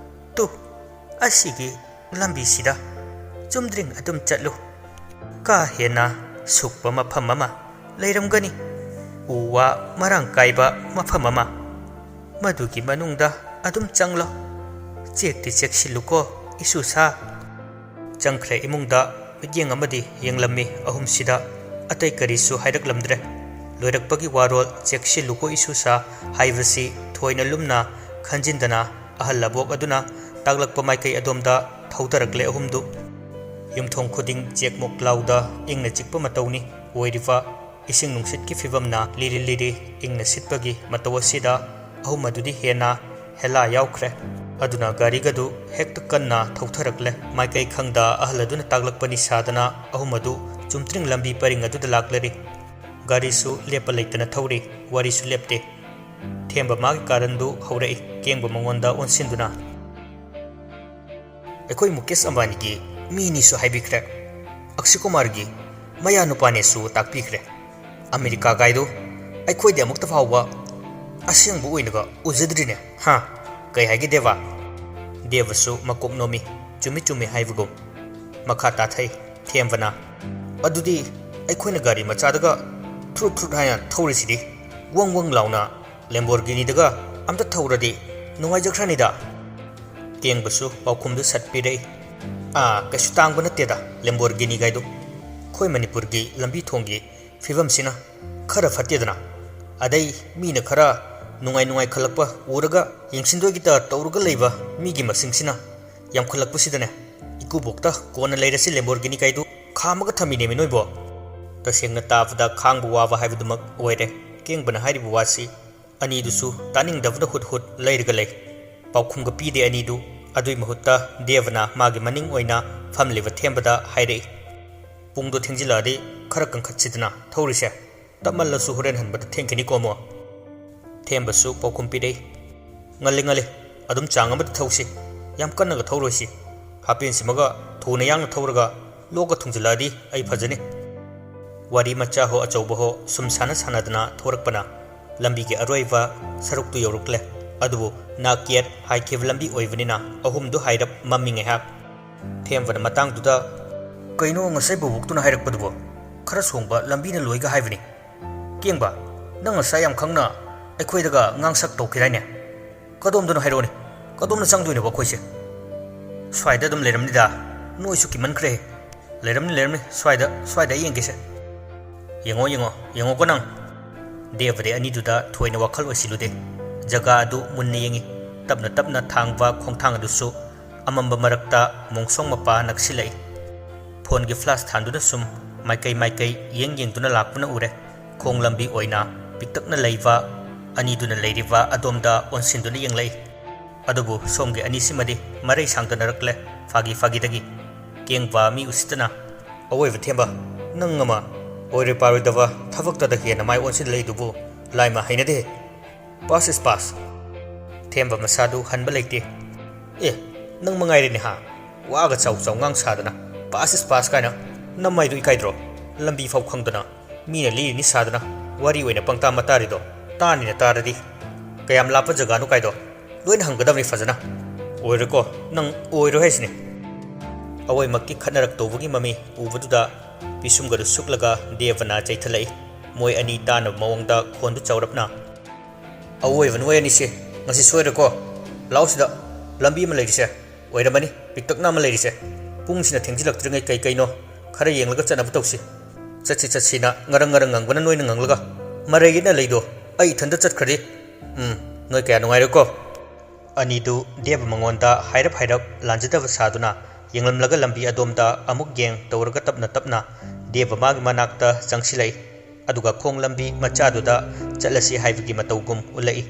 "ꯇꯨ, ꯑꯁꯤꯒꯤ ꯂꯝꯕꯤꯁꯤꯗ ꯆꯨꯝꯗ꯭ꯔꯤꯡ ꯑꯗꯨꯝ ꯆꯠꯂꯨ꯫ ꯀꯥ ꯍꯦꯟꯅ ꯁꯨꯛꯄ ꯃꯐꯝ ꯑꯃ ꯂꯩꯔꯝꯒꯅꯤ꯫ ꯎ ꯋꯥ ꯃꯔꯥꯡ ꯀꯥꯏꯕ ꯃꯐꯝ ꯑꯃ꯫ ꯃꯗꯨꯒꯤ ꯃꯅꯨꯡꯗ ꯑꯗꯨꯝ ꯆꯪꯂꯣ꯫ ꯆꯦꯛꯇꯤ ꯆꯦꯛꯁꯤꯜꯂꯨꯀꯣ, ꯏꯁꯨꯁꯥ꯫" ꯆꯪꯈ꯭ꯔꯦ ꯏꯃꯨꯡꯗ꯫ ꯃꯤꯠꯌꯦꯡ ꯑꯃꯗꯤ ꯌꯦꯡꯂꯝꯃꯤ ꯑꯍꯨꯝꯁꯤꯗ꯫ ꯑꯇꯩ ꯀꯔꯤꯁꯨ ꯍꯥꯏꯔꯛꯂꯝꯗ꯭ꯔꯦ꯫ ꯂꯣꯏꯔꯛꯄꯒꯤ ꯋꯥꯔꯣꯜ "ꯆꯦꯛꯁꯤꯜꯂꯨꯀꯣ ꯏꯁꯨꯁꯥ" ꯍꯥꯏꯕꯁꯤ ꯊꯣꯏꯅ ꯂꯨꯝꯅ ꯈꯟꯖꯤꯟꯗꯅ ꯑꯍꯜ ꯑꯕꯣꯛ ꯑꯗꯨꯅ ꯇꯥꯛꯂꯛꯄ ꯃꯥꯏꯀꯩ ꯑꯗꯣꯝꯗ ꯊꯧꯗꯔꯛꯂꯦ ꯑꯍꯨꯝꯗꯨ꯫ ꯌꯨꯝꯊꯣꯡ ꯈꯨꯗꯤꯡ ꯆꯦꯛꯃꯨꯛ ꯂꯥꯎꯗ ꯏꯪꯅ ꯆꯤꯛꯄ ꯃꯇꯧꯅꯤ ꯑꯣꯏꯔꯤꯕ꯫ ꯏꯁꯤꯡ ꯅꯨꯡꯁꯤꯠꯀꯤ ꯐꯤꯕꯝꯅ ꯂꯤꯔꯤ ꯂꯤꯔꯤ ꯏꯪꯅ ꯁꯤꯠꯄꯒꯤ ꯃꯇꯧ ꯑꯁꯤꯗ ꯑꯍꯨꯝ ꯑꯗꯨꯗꯤ ꯍꯦꯟꯅ ꯍꯦꯂꯥ ꯌꯥꯎꯈ꯭ꯔꯦ꯫ ꯑꯗꯨꯅ ꯒꯥꯔꯤꯒꯗꯨ ꯍꯦꯛꯇ ꯀꯟꯅ ꯊꯧꯊꯔꯛꯂꯦ꯫ ꯃꯥꯏꯀꯩ ꯈꯪꯗ ꯑꯍꯜ ꯑꯗꯨꯅ ꯇꯥꯛꯂꯛꯄꯅꯤ ꯁꯥꯗꯅ ꯑꯍꯨꯝ ꯑꯗꯨ ꯆꯨꯝꯇ꯭ꯔꯤꯡ ꯂꯝꯕꯤ ꯄꯔꯤꯡ ꯑꯗꯨꯗ ꯂꯥꯛꯂꯔꯤ꯫ ꯒꯥꯔꯤꯁꯨ ꯂꯦꯞꯄ ꯂꯩꯇꯅ ꯊꯧꯔꯤ, ꯋꯥꯔꯤꯁꯨ ꯂꯦꯞꯇꯦ꯫ ꯊꯦꯝꯕ ꯃꯥꯒꯤ ꯀꯥꯔꯟꯗꯨ ꯍꯧꯔꯛꯏ, ꯀꯦꯡꯕ ꯃꯉꯣꯟꯗ ꯑꯣꯟꯁꯤꯟꯗꯨꯅ꯫ "ꯑꯩꯈꯣꯏ ꯃꯨꯀꯦꯁ ꯑꯝꯕꯥꯅꯤꯒꯤ ꯃꯤꯅꯤꯁꯨ ꯍꯥꯏꯕꯤꯈ꯭ꯔꯦ, ꯑꯛꯁꯤ ꯀꯨꯃꯥꯔꯒꯤ ꯃꯌꯥ ꯅꯨꯄꯥꯅꯦꯁꯨ ꯇꯥꯛꯄꯤꯈ꯭ꯔꯦ꯫ ꯑꯃꯦꯔꯤꯀꯥ ꯒꯥꯏꯗꯨ ꯑꯩꯈꯣꯏꯗꯤ ꯑꯃꯨꯛꯇ ꯐꯥꯎꯕ ꯑꯁꯦꯡꯕ ꯑꯣꯏꯅꯒ ꯎꯖꯗ꯭ꯔꯤꯅꯦ, ꯍꯥ? ꯀꯩ ꯍꯥꯏꯒꯦ ꯗꯦꯕ?" ꯗꯦꯕꯁꯨ ꯃꯀꯣꯛ ꯅꯣꯝꯃꯤ, ꯆꯨꯝꯃꯤ ꯆꯨꯝꯃꯤ ꯍꯥꯏꯕꯒꯨꯝ꯫ ꯃꯈꯥ ꯇꯥꯊꯩ ꯊꯦꯝꯕꯅ, "ꯑꯗꯨꯗꯤ ꯑꯩꯈꯣꯏꯅ ꯒꯥꯔꯤ ꯃꯆꯥꯗꯒ ꯊ꯭ꯔꯨꯠ ꯊ꯭ꯔꯨꯠ ꯍꯥꯏꯅ ꯊꯧꯔꯤꯁꯤꯗꯤ, ꯋꯪ ꯋꯪ ꯂꯥꯎꯅ ꯂꯦꯝꯕꯣꯔꯒꯤꯅꯤꯗꯒ ꯑꯝꯇ ꯊꯧꯔꯗꯤ ꯅꯨꯡꯉꯥꯏꯖꯈ꯭ꯔꯅꯤꯗ꯫" ꯀꯦꯡꯕꯁꯨ ꯄꯥꯎꯈꯨꯝꯗꯨ ꯁꯠ ꯄꯤꯔꯛꯏ, "ꯑꯥ, ꯀꯩꯁꯨ ꯇꯥꯡꯕ ꯅꯠꯇꯦꯗ ꯂꯦꯝꯕꯣꯔꯒꯤꯅꯤꯒꯥꯏꯗꯨ꯫ ꯑꯩꯈꯣꯏ ꯃꯅꯤꯄꯨꯔꯒꯤ ꯂꯝꯕꯤ ꯊꯣꯡꯒꯤ ꯐꯤꯕꯝꯁꯤꯅ ꯈꯔ ꯐꯠꯇꯦꯗꯅ꯫ ꯑꯗꯩ ꯃꯤꯅ ꯈꯔ ꯅꯨꯡꯉꯥꯏ ꯅꯨꯡꯉꯥꯏ ꯈꯜꯂꯛꯄ ꯎꯔꯒ ꯌꯦꯡꯁꯤꯟꯗꯣꯏꯒꯤꯇ ꯇꯧꯔꯒ ꯂꯩꯕ ꯃꯤꯒꯤ ꯃꯁꯤꯡꯁꯤꯅ ꯌꯥꯝꯈꯠꯂꯛꯄꯁꯤꯗꯅꯦ, ꯏꯀꯨꯕꯣꯛꯇ ꯀꯣꯟꯅ ꯂꯩꯔꯁꯤ ꯂꯦꯝꯕꯣꯔꯒꯤꯅꯤ ꯀꯥꯏꯗꯨ ꯈꯥꯝꯃꯒ ꯊꯝꯃꯤꯅꯦꯃꯤ ꯅꯣꯏꯕꯣ꯫" ꯇꯁꯦꯡꯅ ꯇꯥꯕꯗ ꯈꯥꯡꯕ ꯋꯥꯕ ꯍꯥꯏꯕꯗꯨꯃꯛ ꯑꯣꯏꯔꯦ ꯀꯦꯡꯕꯅ ꯍꯥꯏꯔꯤꯕ ꯋꯥꯁꯤ꯫ ꯑꯅꯤꯗꯨꯁꯨ ꯇꯥꯅꯤꯡꯗꯕꯅ ꯍꯨꯠ ꯍꯨꯠ ꯂꯩꯔꯒ ꯂꯩ꯫ ꯄꯥꯎꯈꯨꯝꯒ ꯄꯤꯗꯦ ꯑꯅꯤꯗꯨ꯫ ꯑꯗꯨꯏ ꯃꯍꯨꯠꯇ ꯗꯦꯕꯅ ꯃꯥꯒꯤ ꯃꯅꯤꯡ ꯑꯣꯏꯅ ꯐꯝꯂꯤꯕ ꯊꯦꯝꯕꯗ ꯍꯥꯏꯔꯛꯏ, "ꯄꯨꯡꯗꯣ ꯊꯦꯡꯖꯤꯜꯂꯛꯑꯗꯤ ꯈꯔ ꯀꯟꯈꯠꯁꯤꯗꯅ ꯊꯧꯔꯤꯁꯦ꯫ ꯇꯞꯃꯜꯂꯁꯨ ꯍꯣꯔꯦꯟ ꯍꯟꯕꯗ ꯊꯦꯡꯈꯤꯅꯤꯀꯣ ꯑꯃꯨꯛ꯫" ꯊꯦꯝꯕꯁꯨ ꯄꯥꯎꯈꯨꯝ ꯄꯤꯔꯛꯏ, "ꯉꯜꯂꯤ ꯉꯜꯂꯤ, ꯑꯗꯨꯝ ꯆꯥꯡ ꯑꯃꯗ ꯊꯧꯁꯤ꯫ ꯌꯥꯝ ꯀꯟꯅꯒ ꯊꯧꯔꯣꯏꯁꯤ꯫ ꯍꯥꯄꯦꯟꯁꯤꯃꯒ ꯊꯨꯅ ꯌꯥꯡꯅ ꯊꯧꯔꯒ ꯂꯣꯛꯀ ꯊꯨꯡꯖꯤꯜꯂꯛꯑꯗꯤ ꯑꯩ ꯐꯖꯅꯤ꯫" ꯋꯥꯔꯤ ꯃꯆꯥ ꯍꯣ ꯑꯆꯧꯕ ꯍꯣ ꯁꯨꯝ ꯁꯥꯟꯅ ꯁꯥꯟꯅꯗꯅ ꯊꯧꯔꯛꯄꯅ ꯂꯝꯕꯤꯒꯤ ꯑꯔꯣꯏꯕ ꯁꯔꯨꯛꯇꯨ ꯌꯧꯔꯛꯂꯦ꯫ ꯑꯗꯨꯕꯨ ꯅꯥꯛ ꯌꯦꯠ ꯍꯥꯏꯈꯤꯕ ꯂꯝꯕꯤ ꯑꯣꯏꯕꯅꯤꯅ ꯑꯍꯨꯝꯗꯨ ꯍꯥꯏꯔꯞ ꯃꯝꯃꯤ ꯉꯥꯏꯍꯥꯛ꯫ ꯊꯦꯝꯕꯅ ꯃꯇꯥꯡꯗꯨꯗ, "ꯀꯩꯅꯣ ꯉꯁꯥꯏ ꯕꯣꯕꯣꯛꯇꯨꯅ ꯍꯥꯏꯔꯛꯄꯗꯨꯕꯣ? ꯈꯔ ꯁꯣꯡꯕ ꯂꯝꯕꯤꯅ ꯂꯣꯏꯒ ꯍꯥꯏꯕꯅꯤ꯫ ꯀꯦꯡꯕ, ꯅꯪ ꯉꯁꯥꯏ ꯌꯥꯝ ꯈꯪꯅ ꯑꯩꯈꯣꯏꯗꯒ ꯉꯥꯡꯁꯛ ꯇꯧꯈꯤꯗꯥꯏꯅꯦ? ꯀꯗꯣꯝꯗꯅꯣ ꯍꯥꯏꯔꯛꯑꯣꯅꯦ, ꯀꯗꯣꯝꯗ ꯆꯪꯗꯣꯏꯅꯣꯕ ꯑꯩꯈꯣꯏꯁꯦ?" "ꯁ꯭ꯋꯥꯏꯗ ꯑꯗꯨꯝ ꯂꯩꯔꯝꯅꯤꯗ, ꯅꯣꯏꯁꯨ ꯀꯤꯃꯟꯈ꯭ꯔꯦ꯫ ꯂꯩꯔꯝꯅꯤ, ꯂꯩꯔꯝꯅꯤ, ꯁ꯭ꯋꯥꯏꯗ, ꯁ꯭ꯋꯥꯏꯗ ꯑꯩ ꯌꯦꯡꯒꯦꯁꯦ꯫ ꯌꯦꯡꯉꯣ, ꯌꯦꯡꯉꯣ, ꯌꯦꯡꯉꯣꯀꯣ ꯅꯪ꯫" ꯗꯦꯕꯗꯤ ꯑꯅꯤꯗꯨꯗ ꯊꯣꯏꯅ ꯋꯥꯈꯜ ꯑꯣꯏꯁꯤꯜꯂꯨꯗꯦ꯫ ꯖꯒꯥ ꯑꯗꯨ ꯃꯨꯟꯅ ꯌꯦꯡꯉꯤ꯫ ꯇꯞꯅ ꯇꯞꯅ ꯊꯥꯡꯕ ꯈꯣꯡꯊꯥꯡ ꯑꯗꯨꯁꯨ ꯑꯃꯝꯕ ꯃꯔꯛꯇ ꯃꯣꯡꯁꯣꯡ ꯃꯄꯥ ꯅꯛꯁꯤꯜꯂꯛꯏ꯫ ꯐꯣꯟꯒꯤ ꯐ꯭ꯂꯥꯁ ꯊꯥꯟꯗꯨꯅ ꯁꯨꯝ ꯃꯥꯏꯀꯩ ꯃꯥꯏꯀꯩ ꯌꯦꯡ ꯌꯦꯡꯗꯨꯅ ꯂꯥꯛꯄꯅ ꯎꯔꯦ꯫ ꯈꯣꯡ ꯂꯝꯕꯤ ꯑꯣꯏꯅ ꯄꯤꯛꯇꯛꯅ ꯂꯩꯕ ꯑꯅꯤꯗꯨꯅ ꯂꯩꯔꯤꯕ ꯑꯗꯣꯝꯗ ꯑꯣꯟꯁꯤꯟꯗꯨꯅ ꯌꯦꯡꯂꯛꯏ꯫ ꯑꯗꯨꯕꯨ ꯁꯣꯝꯒꯤ ꯑꯅꯤꯁꯤꯃꯗꯤ ꯃꯔꯩ ꯁꯥꯡꯗꯅꯔꯛꯂꯦ꯫ ꯐꯥꯒꯤ ꯐꯥꯒꯤꯗꯒꯤ ꯀꯦꯡꯕ ꯃꯤ ꯎꯁꯤꯠꯇꯅ, "ꯑꯋꯣꯏꯕ ꯊꯦꯝꯕ, ꯅꯪ ꯑꯃ ꯑꯣꯏꯔꯣꯏ ꯄꯥꯔꯣꯏꯗꯕ ꯊꯕꯛꯇꯗ ꯍꯦꯟꯅ ꯃꯥꯏ ꯑꯣꯟꯁꯤꯜꯂꯛꯏꯗꯨꯕꯨ ꯂꯥꯏꯃ ꯍꯩꯅꯗꯦ꯫ Pass is pass꯫ ꯊꯦꯝꯕ ꯃꯁꯥꯗꯨ ꯍꯟꯕ ꯂꯩꯇꯦ꯫ ꯑꯦ, ꯅꯪ ꯃꯉꯥꯏꯔꯦꯅꯦ ꯍꯥ? ꯋꯥꯒ ꯆꯥꯎ ꯆꯥꯎ ꯉꯥꯡ ꯁꯥꯗꯅ, 'Pass is pass' ꯀꯥꯏꯅ꯫ ꯅꯃꯥꯏꯗꯨ ꯏꯀꯥꯏꯗ꯭ꯔꯣ? ꯂꯝꯕꯤ ꯐꯥꯎ ꯈꯪꯗꯅ, ꯃꯤꯅ ꯂꯤꯔꯤꯅꯤ ꯁꯥꯗꯅ ꯋꯥꯔꯤ ꯑꯣꯏꯅ ꯄꯪꯇꯥ ꯃꯇꯥꯔꯤꯗꯣ꯫ ꯇꯥꯅꯤꯅ ꯇꯥꯔꯗꯤ ꯀꯌꯥꯝ ꯂꯥꯞꯄ ꯖꯒꯥꯅꯣ ꯀꯥꯏꯗꯣ ꯂꯣꯏꯅ ꯍꯪꯒꯗꯕꯅꯤ ꯐꯖꯅ꯫ ꯑꯣꯏꯔꯣꯏꯀꯣ, ꯅꯪ ꯑꯣꯏꯔꯣꯏ ꯍꯥꯏꯁꯤꯅꯦ꯫" ꯑꯋꯣꯏꯃꯛꯀꯤ ꯈꯠꯅꯔꯛꯇꯧꯕꯒꯤ ꯃꯃꯤ ꯎꯕꯗꯨꯗ ꯄꯤꯁꯨꯝꯒꯗꯨ ꯁꯨꯛꯂꯒ ꯗꯦꯕꯅ ꯆꯩꯊꯠꯂꯛꯏ꯫ ꯃꯣꯏ ꯑꯅꯤ ꯇꯥꯅꯕ ꯃꯑꯣꯡꯗ ꯈꯣꯟꯗꯨ ꯆꯥꯎꯔꯞꯅ, "ꯑꯋꯣꯏꯕ ꯅꯣꯏ ꯑꯅꯤꯁꯦ ꯉꯁꯤ ꯁꯣꯏꯔꯦꯀꯣ꯫ ꯂꯥꯛꯑꯣ ꯁꯤꯗ, ꯂꯝꯕꯤ ꯑꯃ ꯂꯩꯔꯤꯁꯦ꯫ ꯑꯣꯏꯔꯝꯃꯅꯤ ꯄꯤꯛꯇꯛꯅ ꯑꯃ ꯂꯩꯔꯤꯁꯦ꯫ ꯄꯨꯡꯁꯤꯅ ꯊꯦꯡꯖꯤꯜꯂꯛꯇ꯭ꯔꯤꯉꯩ ꯀꯩ ꯀꯩꯅꯣ ꯈꯔ ꯌꯦꯡꯂꯒ ꯆꯠꯅꯕ ꯇꯧꯁꯤ꯫ ꯆꯠꯁꯤ ꯆꯠꯁꯤꯅ ꯉꯔꯪ ꯉꯔꯪ ꯉꯪꯕꯅ ꯅꯣꯏꯅ ꯉꯪꯂꯒ ꯃꯔꯩ ꯌꯦꯠꯅ ꯂꯩꯗꯣ ꯑꯩ ꯏꯊꯟꯇ ꯆꯠꯈ꯭ꯔꯗꯤ꯫ ꯎꯝ, ꯅꯣꯏ ꯀꯌꯥ ꯅꯨꯡꯉꯥꯏꯔꯣꯏꯀꯣ꯫" ꯑꯅꯤꯗꯨ ꯗꯦꯕ ꯃꯉꯣꯟꯗ ꯍꯥꯏꯔꯞ ꯍꯥꯏꯔꯞ ꯂꯥꯟꯖꯗꯕ ꯁꯥꯗꯨꯅ ꯌꯦꯡꯂꯝꯂꯒ ꯂꯝꯕꯤ ꯑꯗꯣꯝꯗ ꯑꯃꯨꯛ ꯌꯦꯡ ꯇꯧꯔꯒ ꯇꯞꯅ ꯇꯞꯅ ꯗꯦꯕ ꯃꯥꯒꯤ ꯃꯅꯥꯛꯇ ꯆꯪꯁꯤꯜꯂꯛꯏ꯫ ꯑꯗꯨꯒ ꯈꯣꯡ ꯂꯝꯕꯤ ꯃꯆꯥꯗꯨꯗ ꯆꯠꯂꯁꯤ ꯍꯥꯏꯕꯒꯤ ꯃꯇꯧꯒꯨꯝ ꯎꯠꯂꯛꯏ꯫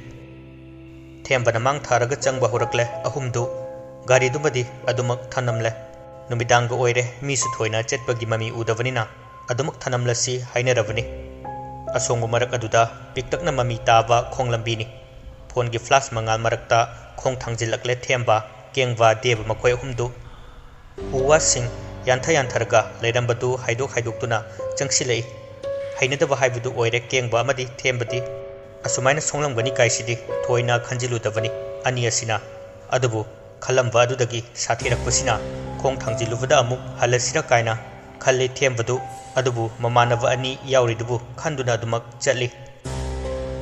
ꯊꯦꯝꯕꯅ ꯃꯥꯡ ꯊꯥꯔꯒ ꯆꯪꯕ ꯍꯧꯔꯛꯂꯦ꯫ ꯑꯍꯨꯝꯗꯨ ꯒꯥꯔꯤꯗꯨꯃꯗꯤ ꯑꯗꯨꯃꯛ ꯊꯅꯝꯂꯦ꯫ ꯅꯨꯃꯤꯗꯥꯡꯒ ꯑꯣꯏꯔꯦ, ꯃꯤꯁꯨ ꯊꯣꯏꯅ ꯆꯠꯄꯒꯤ ꯃꯃꯤ ꯎꯗꯕꯅꯤꯅ ꯑꯗꯨꯃꯛ ꯊꯅꯝꯂꯁꯤ ꯍꯥꯏꯅꯔꯕꯅꯤ꯫ ꯑꯁꯣꯡꯕ ꯃꯔꯛ ꯑꯗꯨꯗ ꯄꯤꯛꯇꯛꯅ ꯃꯃꯤ ꯇꯥꯕ ꯈꯣꯡ ꯂꯝꯕꯤꯅꯤ꯫ ꯐꯣꯟꯒꯤ ꯐ꯭ꯂꯥꯁ ꯃꯉꯥꯜ ꯃꯔꯛꯇ ꯈꯣꯡ ꯊꯥꯡꯖꯤꯜꯂꯛꯂꯦ ꯊꯦꯝꯕ, ꯀꯦꯡꯕ, ꯗꯦꯕ ꯃꯈꯣꯏ ꯑꯍꯨꯝꯗꯨ꯫ ꯎ ꯋꯥꯁꯤꯡ ꯌꯥꯟꯊ ꯌꯥꯟꯊꯔꯒ ꯂꯩꯔꯝꯕꯗꯨ ꯍꯥꯏꯗꯣꯛ ꯍꯥꯏꯗꯣꯛꯇꯨꯅ ꯆꯪꯁꯤꯜꯂꯛꯏ꯫ ꯍꯩꯅꯗꯕ ꯍꯥꯏꯕꯗꯨ ꯑꯣꯏꯔꯦ ꯀꯦꯡꯕ ꯑꯃꯗꯤ ꯊꯦꯝꯕꯗꯤ꯫ ꯑꯁꯨꯃꯥꯏꯅ ꯁꯣꯛꯂꯝꯒꯅꯤ ꯀꯥꯏꯁꯤꯗꯤ ꯊꯣꯏꯅ ꯈꯟꯖꯤꯜꯂꯨꯗꯕꯅꯤ ꯑꯅꯤ ꯑꯁꯤꯅ꯫ ꯑꯗꯨꯕꯨ ꯈꯜꯂꯝꯕ ꯑꯗꯨꯗꯒꯤ ꯁꯥꯊꯤꯔꯛꯄꯁꯤꯅ ꯈꯣꯡ ꯊꯥꯡꯖꯤꯜꯂꯨꯕꯗ ꯑꯃꯨꯛ ꯍꯜꯂꯁꯤꯔ ꯀꯥꯏꯅ ꯈꯜꯂꯤ ꯊꯦꯝꯕꯗꯨ꯫ ꯑꯗꯨꯕꯨ ꯃꯃꯥꯟꯅꯕ ꯑꯅꯤ ꯌꯥꯎꯔꯤꯗꯨꯕꯨ ꯈꯟꯗꯨꯅ ꯑꯗꯨꯃꯛ ꯆꯠꯂꯤ꯫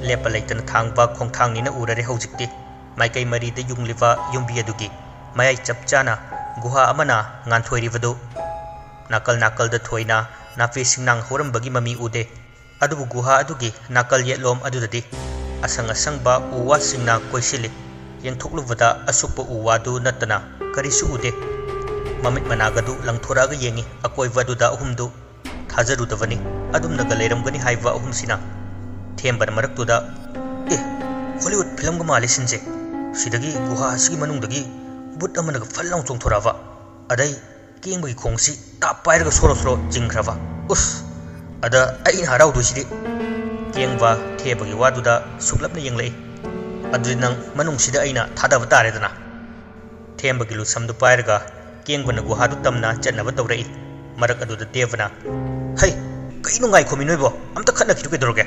ꯂꯦꯞꯄ ꯂꯩꯇꯅ ꯊꯥꯡꯕ ꯈꯣꯡꯊꯥꯡꯅꯤꯅ ꯎꯔꯔꯦ ꯍꯧꯖꯤꯛꯇꯤ꯫ ꯃꯥꯏꯀꯩ ꯃꯔꯤꯗ ꯌꯨꯡꯂꯤꯕ ꯌꯨꯝꯕꯤ ꯑꯗꯨꯒꯤ ꯃꯌꯥꯏ ꯆꯞ ꯆꯥꯅ ꯒꯨꯍꯥ ꯑꯃꯅ ꯉꯥꯟꯊꯣꯏꯔꯤꯕꯗꯨ꯫ ꯅꯥꯀꯜ ꯅꯥꯀꯜꯗ ꯊꯣꯏꯅ ꯅꯥꯄꯤ ꯁꯤꯡꯅꯥꯡ ꯍꯧꯔꯝꯕꯒꯤ ꯃꯃꯤ ꯎꯗꯦ꯫ ꯑꯗꯨꯕꯨ ꯒꯨꯍꯥ ꯑꯗꯨꯒꯤ ꯅꯥꯀꯜ ꯌꯦꯠꯂꯣꯝ ꯑꯗꯨꯗꯗꯤ ꯑꯁꯪ ꯑꯁꯪꯕ ꯎ ꯋꯥꯁꯤꯡꯅ ꯀꯣꯏꯁꯤꯜꯂꯤ꯫ ꯌꯦꯡꯊꯣꯛꯂꯨꯕꯗ ꯑꯁꯨꯛꯄ ꯎ ꯋꯥꯗꯨ ꯅꯠꯇꯅ ꯀꯔꯤꯁꯨ ꯎꯗꯦ꯫ ꯃꯃꯤꯠ ꯃꯅꯥꯒꯗꯨ ꯂꯪꯊꯣꯔꯛꯑꯒ ꯌꯦꯡꯉꯤ ꯑꯀꯣꯏꯕ ꯑꯗꯨꯗ ꯑꯍꯨꯝꯗꯨ꯫ ꯊꯥꯖꯔꯨꯗꯕꯅꯤ ꯑꯗꯨꯝꯅꯒ ꯂꯩꯔꯝꯒꯅꯤ ꯍꯥꯏꯕ ꯑꯍꯨꯝꯁꯤꯅ꯫ ꯊꯦꯝꯕꯅ ꯃꯔꯛꯇꯨꯗ, "ꯑꯦ, ꯍꯣꯂꯤꯋꯨꯗ ꯐꯤꯂꯝꯒ ꯃꯥꯜꯂꯦ ꯁꯤꯟꯁꯦ꯫ ꯁꯤꯗꯒꯤ ꯒꯨꯍꯥ ꯑꯁꯤꯒꯤ ꯃꯅꯨꯡꯗꯒꯤ ꯕꯨꯠ ꯑꯃꯅꯒ ꯐꯠ ꯂꯥꯎ ꯆꯣꯡꯊꯣꯔꯛꯑꯕ꯫ ꯑꯗꯩ ꯀꯦꯡꯕꯒꯤ ꯈꯣꯡꯁꯤ ꯇꯥꯞ ꯄꯥꯏꯔꯒ ꯁꯣꯔꯣ ꯁꯣꯔꯣ ꯆꯤꯡꯈ꯭ꯔꯕ꯫ ꯎꯁ! ꯑꯗ ꯑꯩꯅ ꯍꯔꯥꯎꯗꯣꯏꯁꯤꯗꯤ!" ꯀꯦꯡꯕ ꯊꯦꯕꯒꯤ ꯋꯥꯗꯨꯗ ꯁꯨꯛꯂꯞꯅ ꯌꯦꯡꯂꯛꯏ꯫ "ꯑꯗꯨꯗꯤ ꯅꯪ ꯃꯅꯨꯡꯁꯤꯗ ꯑꯩꯅ ꯊꯥꯗꯕ ꯇꯥꯔꯦꯗꯅ?" ꯊꯦꯝꯕꯒꯤ ꯂꯨꯁꯝꯗꯨ ꯄꯥꯏꯔꯒ ꯀꯦꯡꯕꯅ ꯒꯨꯍꯥꯗꯨ ꯇꯝꯅ ꯆꯠꯅꯕ ꯇꯧꯔꯛꯏ꯫ ꯃꯔꯛ ꯑꯗꯨꯗ ꯇꯦꯕꯅ, "ꯍꯩ, ꯀꯩꯅꯣ ꯉꯥꯏꯈꯣꯃꯤ ꯅꯣꯏꯕꯣ? ꯑꯝꯇ ꯈꯠꯅꯈꯤꯗꯨ ꯀꯩꯗꯧꯔꯒꯦ?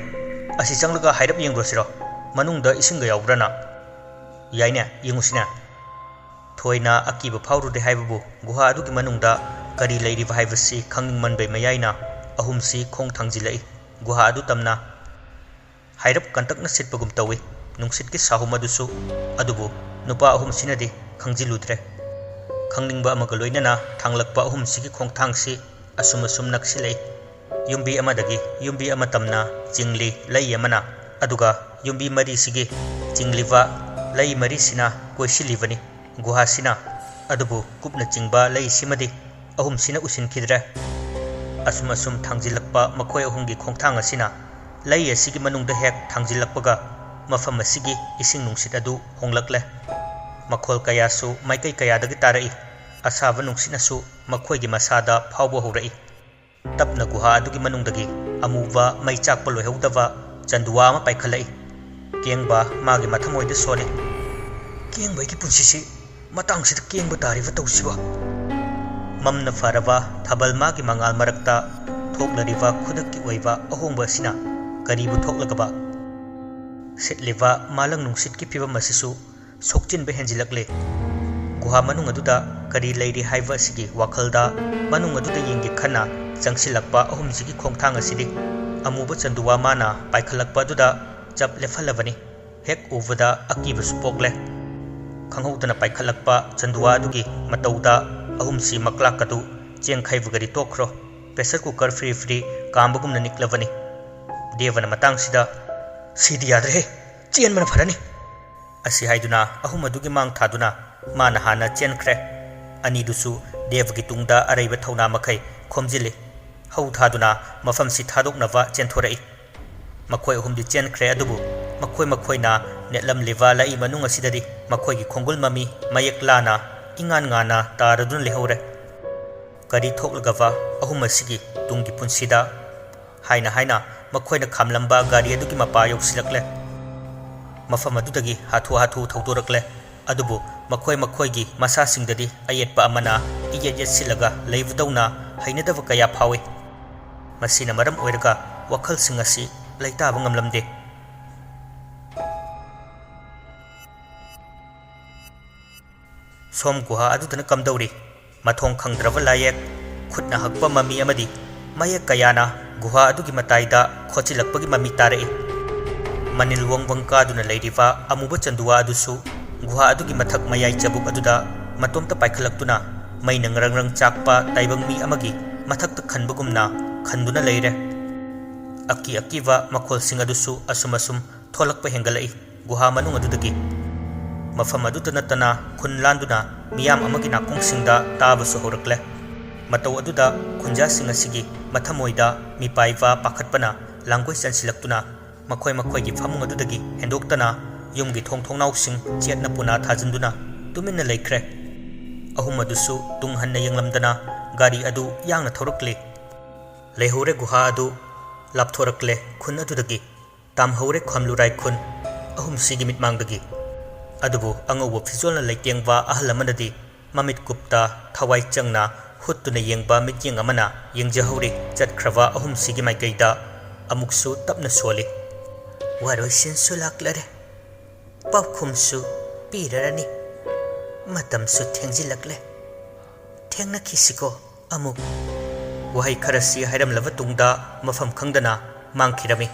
ꯑꯁꯤ ꯆꯪꯂꯒ ꯍꯥꯏꯔꯞ ꯌꯦꯡꯂꯨꯔꯁꯤꯔꯣ? ꯃꯅꯨꯡꯗ ꯏꯁꯤꯡꯒ ꯌꯥꯎꯕ꯭ꯔꯥꯅ?" "ꯌꯥꯏꯅꯦ, ꯌꯦꯡꯉꯨꯁꯤꯅꯦ꯫" ꯊꯣꯏꯅ ꯑꯀꯤꯕ ꯐꯥꯎꯔꯨꯔꯦ ꯍꯥꯏꯕꯕꯨ ꯒꯨꯍꯥ ꯑꯗꯨꯒꯤ ꯃꯅꯨꯡꯗ ꯀꯔꯤ ꯂꯩꯔꯤꯕ ꯍꯥꯏꯕꯁꯤ ꯈꯪꯅꯤꯡꯃꯟꯕꯩ ꯃꯌꯥꯏꯅ ꯑꯍꯨꯝꯁꯤ ꯈꯣꯡ ꯊꯥꯡꯖꯤꯜꯂꯛꯏ꯫ ꯒꯨꯍꯥ ꯑꯗꯨ ꯇꯝꯅ ꯍꯥꯏꯔꯞ ꯀꯟꯇꯛꯅ ꯁꯤꯠꯄꯒꯨꯝ ꯇꯧꯏ ꯅꯨꯡꯁꯤꯠꯀꯤ ꯁꯥꯍꯨꯝ ꯑꯗꯨꯁꯨ꯫ ꯑꯗꯨꯕꯨ ꯅꯨꯄꯥ ꯑꯍꯨꯝꯁꯤꯅꯗꯤ ꯈꯪꯖꯤꯜꯂꯨꯗ꯭ꯔꯦ꯫ ꯈꯪꯅꯤꯡꯕ ꯑꯃꯒ ꯂꯣꯏꯅꯅ ꯊꯥꯡꯂꯛꯄ ꯑꯍꯨꯝꯁꯤꯒꯤ ꯈꯣꯡꯊꯥꯡꯁꯤ ꯑꯁꯨꯝ ꯑꯁꯨꯝ ꯅꯛꯁꯤꯜꯂꯛꯏ꯫ ꯌꯨꯝꯕꯤ ꯑꯃꯗꯒꯤ ꯌꯨꯝꯕꯤ ꯑꯃ ꯇꯝꯅ ꯆꯤꯡꯂꯤ ꯂꯩ ꯑꯃꯅ, ꯑꯗꯨꯒ ꯌꯨꯝꯕꯤ ꯃꯔꯤꯁꯤꯒꯤ ꯆꯤꯡꯂꯤꯕ ꯂꯩ ꯃꯔꯤꯁꯤꯅ ꯀꯣꯏꯁꯤꯜꯂꯤꯕꯅꯤ꯫ ꯒꯨꯍꯥꯁꯤꯅ꯫ ꯑꯗꯨꯕꯨ ꯀꯨꯞꯅ ꯆꯤꯡꯕ ꯂꯩꯁꯤꯃꯗꯤ ꯑꯍꯨꯝꯁꯤꯅ ꯎꯁꯤꯟꯈꯤꯗ꯭ꯔꯦ꯫ ꯑꯁꯨꯝ ꯑꯁꯨꯝ ꯊꯥꯡꯖꯤꯜꯂꯛꯄ ꯃꯈꯣꯏ ꯑꯍꯨꯝꯒꯤ ꯈꯣꯡꯊꯥꯡ ꯑꯁꯤꯅ ꯂꯩ ꯑꯁꯤꯒꯤ ꯃꯅꯨꯡꯗ ꯍꯦꯛ ꯊꯥꯡꯖꯤꯜꯂꯛꯄꯒ ꯃꯐꯝ ꯑꯁꯤꯒꯤ ꯏꯁꯤꯡ ꯅꯨꯡꯁꯤꯠ ꯑꯗꯨ ꯍꯣꯡꯂꯛꯂꯦ꯫ ꯃꯈꯣꯜ ꯀꯌꯥꯁꯨ ꯃꯥꯏꯀꯩ ꯀꯌꯥꯗꯒꯤ ꯇꯥꯔꯛꯏ꯫ ꯑꯁꯥꯕ ꯅꯨꯡꯁꯤꯠꯅꯁꯨ ꯃꯈꯣꯏꯒꯤ ꯃꯁꯥꯗ ꯐꯥꯎꯕ ꯍꯧꯔꯛꯏ꯫ ꯇꯞꯅ ꯒꯨꯍꯥ ꯑꯗꯨꯒꯤ ꯃꯅꯨꯡꯗꯒꯤ ꯑꯃꯨꯕ ꯃꯩ ꯆꯥꯛꯄ ꯂꯣꯏꯍꯧꯗꯕ ꯆꯟꯗꯨꯋꯥ ꯑꯃ ꯄꯥꯏꯈꯠꯂꯛꯏ꯫ ꯀꯦꯡꯕ ꯃꯥꯒꯤ ꯃꯊꯃꯣꯏꯗ ꯁꯣꯜꯂꯤ꯫ "ꯀꯦꯡꯕ ꯑꯩꯒꯤ ꯄꯨꯟꯁꯤꯁꯤ ꯃꯇꯥꯡꯁꯤꯗ ꯀꯦꯡꯕ ꯇꯥꯔꯤꯕ ꯇꯧꯁꯤꯕ?" ꯃꯝꯅ ꯐꯔꯕ ꯊꯥꯕꯜ ꯃꯥꯒꯤ ꯃꯉꯥꯜ ꯃꯔꯛꯇ ꯊꯣꯛꯂꯔꯤꯕ ꯈꯨꯗꯛꯀꯤ ꯑꯣꯏꯕ ꯑꯍꯣꯡꯕ ꯑꯁꯤꯅ ꯀꯔꯤꯕꯨ ꯊꯣꯛꯂꯒꯕ? ꯁꯤꯠꯂꯤꯕ ꯃꯥꯂꯪ ꯅꯨꯡꯁꯤꯠꯀꯤ ꯐꯤꯕꯝ ꯑꯁꯤꯁꯨ ꯁꯣꯛꯆꯤꯟꯕ ꯍꯦꯟꯖꯤꯜꯂꯛꯂꯦ꯫ ꯒꯨꯍꯥ ꯃꯅꯨꯡ ꯑꯗꯨꯗ ꯀꯔꯤ ꯂꯩꯔꯤ ꯍꯥꯏꯕ ꯑꯁꯤꯒꯤ ꯋꯥꯈꯜꯗ ꯃꯅꯨꯡ ꯑꯗꯨꯗ ꯌꯦꯡꯒꯦ ꯈꯟꯅ ꯆꯪꯁꯤꯜꯂꯛꯄ ꯑꯍꯨꯝꯁꯤꯒꯤ ꯈꯣꯡꯊꯥꯡ ꯑꯁꯤꯗꯤ ꯑꯃꯨꯕ ꯆꯟꯗꯨꯋꯥ ꯃꯥꯅ ꯄꯥꯏꯈꯠꯂꯛꯄ ꯑꯗꯨꯗ ꯆꯞ ꯂꯦꯞꯍꯜꯂꯕꯅꯤ꯫ ꯍꯦꯛ ꯎꯕꯗ ꯑꯀꯤꯕꯁꯨ ꯄꯣꯛꯂꯦ꯫ ꯈꯪꯍꯧꯗꯅ ꯄꯥꯏꯈꯠꯂꯛꯄ ꯆꯟꯗꯨꯋꯥ ꯑꯗꯨꯒꯤ ꯃꯇꯧꯗ ꯑꯍꯨꯝꯁꯤ ꯃꯀ꯭ꯂꯥꯛ ꯑꯗꯨ ꯆꯦꯡꯈꯥꯏꯕꯒꯗꯤ ꯇꯣꯛꯈ꯭ꯔꯣ, pressure cooker ꯐ꯭ꯔꯤ ꯐ꯭ꯔꯤ ꯀꯥꯝꯕꯒꯨꯝꯅ ꯅꯤꯛꯂꯕꯅꯤ꯫ ꯗꯦꯕꯅ ꯃꯇꯥꯡꯁꯤꯗ, "ꯁꯤꯗꯤ ꯌꯥꯗ꯭ꯔꯦꯍꯦ, ꯆꯦꯟꯕꯅ ꯐꯔꯅꯤ" ꯑꯁꯤ ꯍꯥꯏꯗꯨꯅ ꯑꯍꯨꯝ ꯑꯗꯨꯒꯤ ꯃꯥꯡ ꯊꯥꯗꯨꯅ ꯃꯥꯅ ꯍꯥꯟꯅ ꯆꯦꯟꯈ꯭ꯔꯦ꯫ ꯑꯅꯤꯗꯨꯁꯨ ꯗꯦꯕꯒꯤ ꯇꯨꯡꯗ ꯑꯔꯩꯕ ꯊꯧꯅꯥ ꯃꯈꯩ ꯈꯣꯝꯖꯤꯜꯂꯤ꯫ ꯍꯧ ꯊꯥꯗꯨꯅ ꯃꯐꯝꯁꯤ ꯊꯥꯗꯣꯛꯅꯕ ꯆꯦꯟꯊꯣꯔꯛꯏ꯫ ꯃꯈꯣꯏ ꯑꯍꯨꯝꯗꯤ ꯆꯦꯟꯈ꯭ꯔꯦ, ꯑꯗꯨꯕꯨ ꯃꯈꯣꯏ ꯃꯈꯣꯏꯅ ꯅꯦꯠꯂꯝꯂꯤꯕ ꯂꯩꯏ ꯃꯅꯨꯡ ꯑꯁꯤꯗꯗꯤ ꯃꯈꯣꯏꯒꯤ ꯈꯣꯡꯒꯨꯜ ꯃꯃꯤ ꯃꯌꯦꯛ ꯂꯥꯅ ꯏꯉꯥꯟ ꯉꯥꯟꯅ ꯇꯥꯔꯗꯨꯅ ꯂꯩꯍꯧꯔꯦ꯫ ꯀꯔꯤ ꯊꯣꯛꯂꯒꯕ ꯑꯍꯨꯝ ꯑꯁꯤꯒꯤ ꯇꯨꯡꯒꯤ ꯄꯨꯟꯁꯤꯗ? ꯍꯥꯏꯅ ꯍꯥꯏꯅ ꯃꯈꯣꯏꯅ ꯈꯥꯝꯂꯝꯕ ꯒꯥꯔꯤ ꯑꯗꯨꯒꯤ ꯃꯄꯥ ꯌꯧꯁꯤꯜꯂꯛꯂꯦ꯫ ꯃꯐꯝ ꯑꯗꯨꯗꯒꯤ ꯍꯥꯊꯨ ꯍꯥꯊꯨ ꯊꯧꯗꯣꯔꯛꯂꯦ꯫ ꯑꯗꯨꯕꯨ ꯃꯈꯣꯏ ꯃꯈꯣꯏꯒꯤ ꯃꯁꯥꯁꯤꯡꯗꯗꯤ ꯑꯌꯦꯠꯄ ꯑꯃꯅ ꯏꯌꯦꯠ ꯌꯦꯠꯁꯤꯜꯂꯒ ꯂꯩꯕꯗꯧꯅ ꯍꯩꯅꯗꯕ ꯀꯌꯥ ꯐꯥꯎꯏ꯫ ꯃꯁꯤꯅ ꯃꯔꯝ ꯑꯣꯏꯔꯒ ꯋꯥꯈꯜꯁꯤꯡ ꯑꯁꯤ ꯂꯩꯇꯥꯕ ꯉꯝꯂꯝꯗꯦ꯫ ꯁꯣꯝ ꯒꯨꯍꯥ ꯑꯗꯨꯗꯅ ꯀꯝꯗꯧꯔꯤ? ꯃꯊꯣꯡ ꯈꯪꯗ꯭ꯔꯕ ꯂꯥꯏꯌꯦꯛ, ꯈꯨꯠꯅ ꯍꯛꯄ ꯃꯃꯤ ꯑꯃꯗꯤ ꯃꯌꯦꯛ ꯀꯌꯥꯅ ꯒꯨꯍꯥ ꯑꯗꯨꯒꯤ ꯃꯇꯥꯏꯗ ꯈꯣꯠꯆꯤꯜꯂꯛꯄꯒꯤ ꯃꯃꯤ ꯇꯥꯔꯛꯏ꯫ ꯃꯅꯤꯜ ꯋꯪ ꯋꯪ ꯀꯥꯗꯨꯅ ꯂꯩꯔꯤꯕ ꯑꯃꯨꯕ ꯆꯟꯗꯨꯋꯥ ꯑꯗꯨꯁꯨ ꯒꯨꯍꯥ ꯑꯗꯨꯒꯤ ꯃꯊꯛ ꯃꯌꯥꯏ ꯆꯕꯨꯛ ꯑꯗꯨꯗ ꯃꯇꯣꯝꯇ ꯄꯥꯏꯈꯠꯂꯛꯇꯨꯅ ꯃꯩꯅ ꯉꯔꯪ ꯉꯔꯪ ꯆꯥꯛꯄ ꯇꯥꯏꯕꯪ ꯃꯤ ꯑꯃꯒꯤ ꯃꯊꯛꯇ ꯈꯟꯕꯒꯨꯝꯅ ꯈꯟꯗꯨꯅ ꯂꯩꯔꯦ꯫ ꯑꯀꯤ ꯑꯀꯤꯕ ꯃꯈꯣꯜꯁꯤꯡ ꯑꯗꯨꯁꯨ ꯑꯁꯨꯝ ꯑꯁꯨꯝ ꯊꯣꯛꯂꯛꯄ ꯍꯦꯟꯒꯠꯂꯛꯏ꯫ ꯒꯨꯍꯥ ꯃꯅꯨꯡ ꯑꯗꯨꯗꯒꯤ ꯃꯐꯝ ꯑꯗꯨꯗ ꯅꯠꯇꯅ ꯈꯨꯟ ꯂꯥꯟꯗꯨꯅ ꯃꯤꯌꯥꯝ ꯑꯃꯒꯤ ꯅꯥꯀꯣꯡꯁꯤꯡꯗ ꯇꯥꯕꯁꯨ ꯍꯧꯔꯛꯂꯦ꯫ ꯃꯇꯧ ꯑꯗꯨꯗ ꯈꯨꯟꯖꯥꯁꯤꯡ ꯑꯁꯤꯒꯤ ꯃꯊꯃꯣꯏꯗ ꯃꯤꯄꯥꯏꯕ ꯄꯥꯈꯠꯄꯅ ꯂꯥꯡꯒꯣꯏ ꯆꯟꯁꯤꯜꯂꯛꯇꯨꯅ ꯃꯈꯣꯏ ꯃꯈꯣꯏꯒꯤ ꯐꯃꯨꯡ ꯑꯗꯨꯗꯒꯤ ꯍꯦꯟꯗꯣꯛꯇꯅ ꯌꯨꯝꯒꯤ ꯊꯣꯡ ꯊꯣꯡꯅꯥꯎꯁꯤꯡ ꯆꯦꯠꯅ ꯄꯨꯅꯥ ꯊꯥꯖꯤꯟꯗꯨꯅ ꯇꯨꯃꯤꯟꯅ ꯂꯩꯈ꯭ꯔꯦ꯫ ꯑꯍꯨꯝ ꯑꯗꯨꯁꯨ ꯇꯨꯡ ꯍꯟꯅ ꯌꯦꯡꯂꯝꯗꯅ ꯒꯥꯔꯤ ꯑꯗꯨ ꯌꯥꯡꯅ ꯊꯧꯔꯛꯂꯤ꯫ ꯂꯩꯍꯧꯔꯦ ꯒꯨꯍꯥ ꯑꯗꯨ, ꯂꯥꯞꯊꯣꯔꯛꯂꯦ ꯈꯨꯟ ꯑꯗꯨꯗꯒꯤ꯫ ꯇꯥꯝꯍꯧꯔꯦ ꯈ꯭ꯋꯥꯝꯂꯨꯔꯥꯏ ꯈꯨꯟ ꯑꯍꯨꯝꯁꯤꯒꯤ ꯃꯤꯠꯃꯥꯡꯗꯒꯤ꯫ ꯑꯗꯨꯕꯨ ꯑꯉꯧꯕ ꯐꯤꯖꯣꯜꯅ ꯂꯩꯇꯦꯡꯕ ꯑꯍꯜ ꯑꯃꯅꯗꯤ ꯃꯃꯤꯠ ꯀꯨꯞꯇ ꯊꯋꯥꯏ ꯆꯪꯅ ꯍꯨꯠꯇꯨꯅ ꯌꯦꯡꯕ ꯃꯤꯠꯌꯦꯡ ꯑꯃꯅ ꯌꯦꯡꯖꯍꯧꯔꯤ ꯆꯠꯈ꯭ꯔꯕ ꯑꯍꯨꯝꯁꯤꯒꯤ ꯃꯥꯏꯀꯩꯗ꯫ ꯑꯃꯨꯛꯁꯨ ꯇꯞꯅ ꯁꯣꯜꯂꯤ꯫ ꯋꯥꯔꯣꯏꯁꯤꯟꯁꯨ ꯂꯥꯛꯂꯔꯦ, ꯄꯥꯎꯈꯨꯝꯁꯨ ꯄꯤꯔꯔꯅꯤ꯫ ꯃꯇꯝꯁꯨ ꯊꯦꯡꯖꯤꯜꯂꯛꯂꯦ꯫ ꯊꯦꯡꯅꯈꯤꯁꯤꯀꯣ ꯑꯃꯨꯛ꯫ ꯋꯥꯍꯩ ꯈꯔꯁꯤ ꯍꯥꯏꯔꯝꯂꯕ ꯇꯨꯡꯗ ꯃꯐꯝ ꯈꯪꯗꯅ ꯃꯥꯡꯈꯤꯔꯝꯃꯤ꯫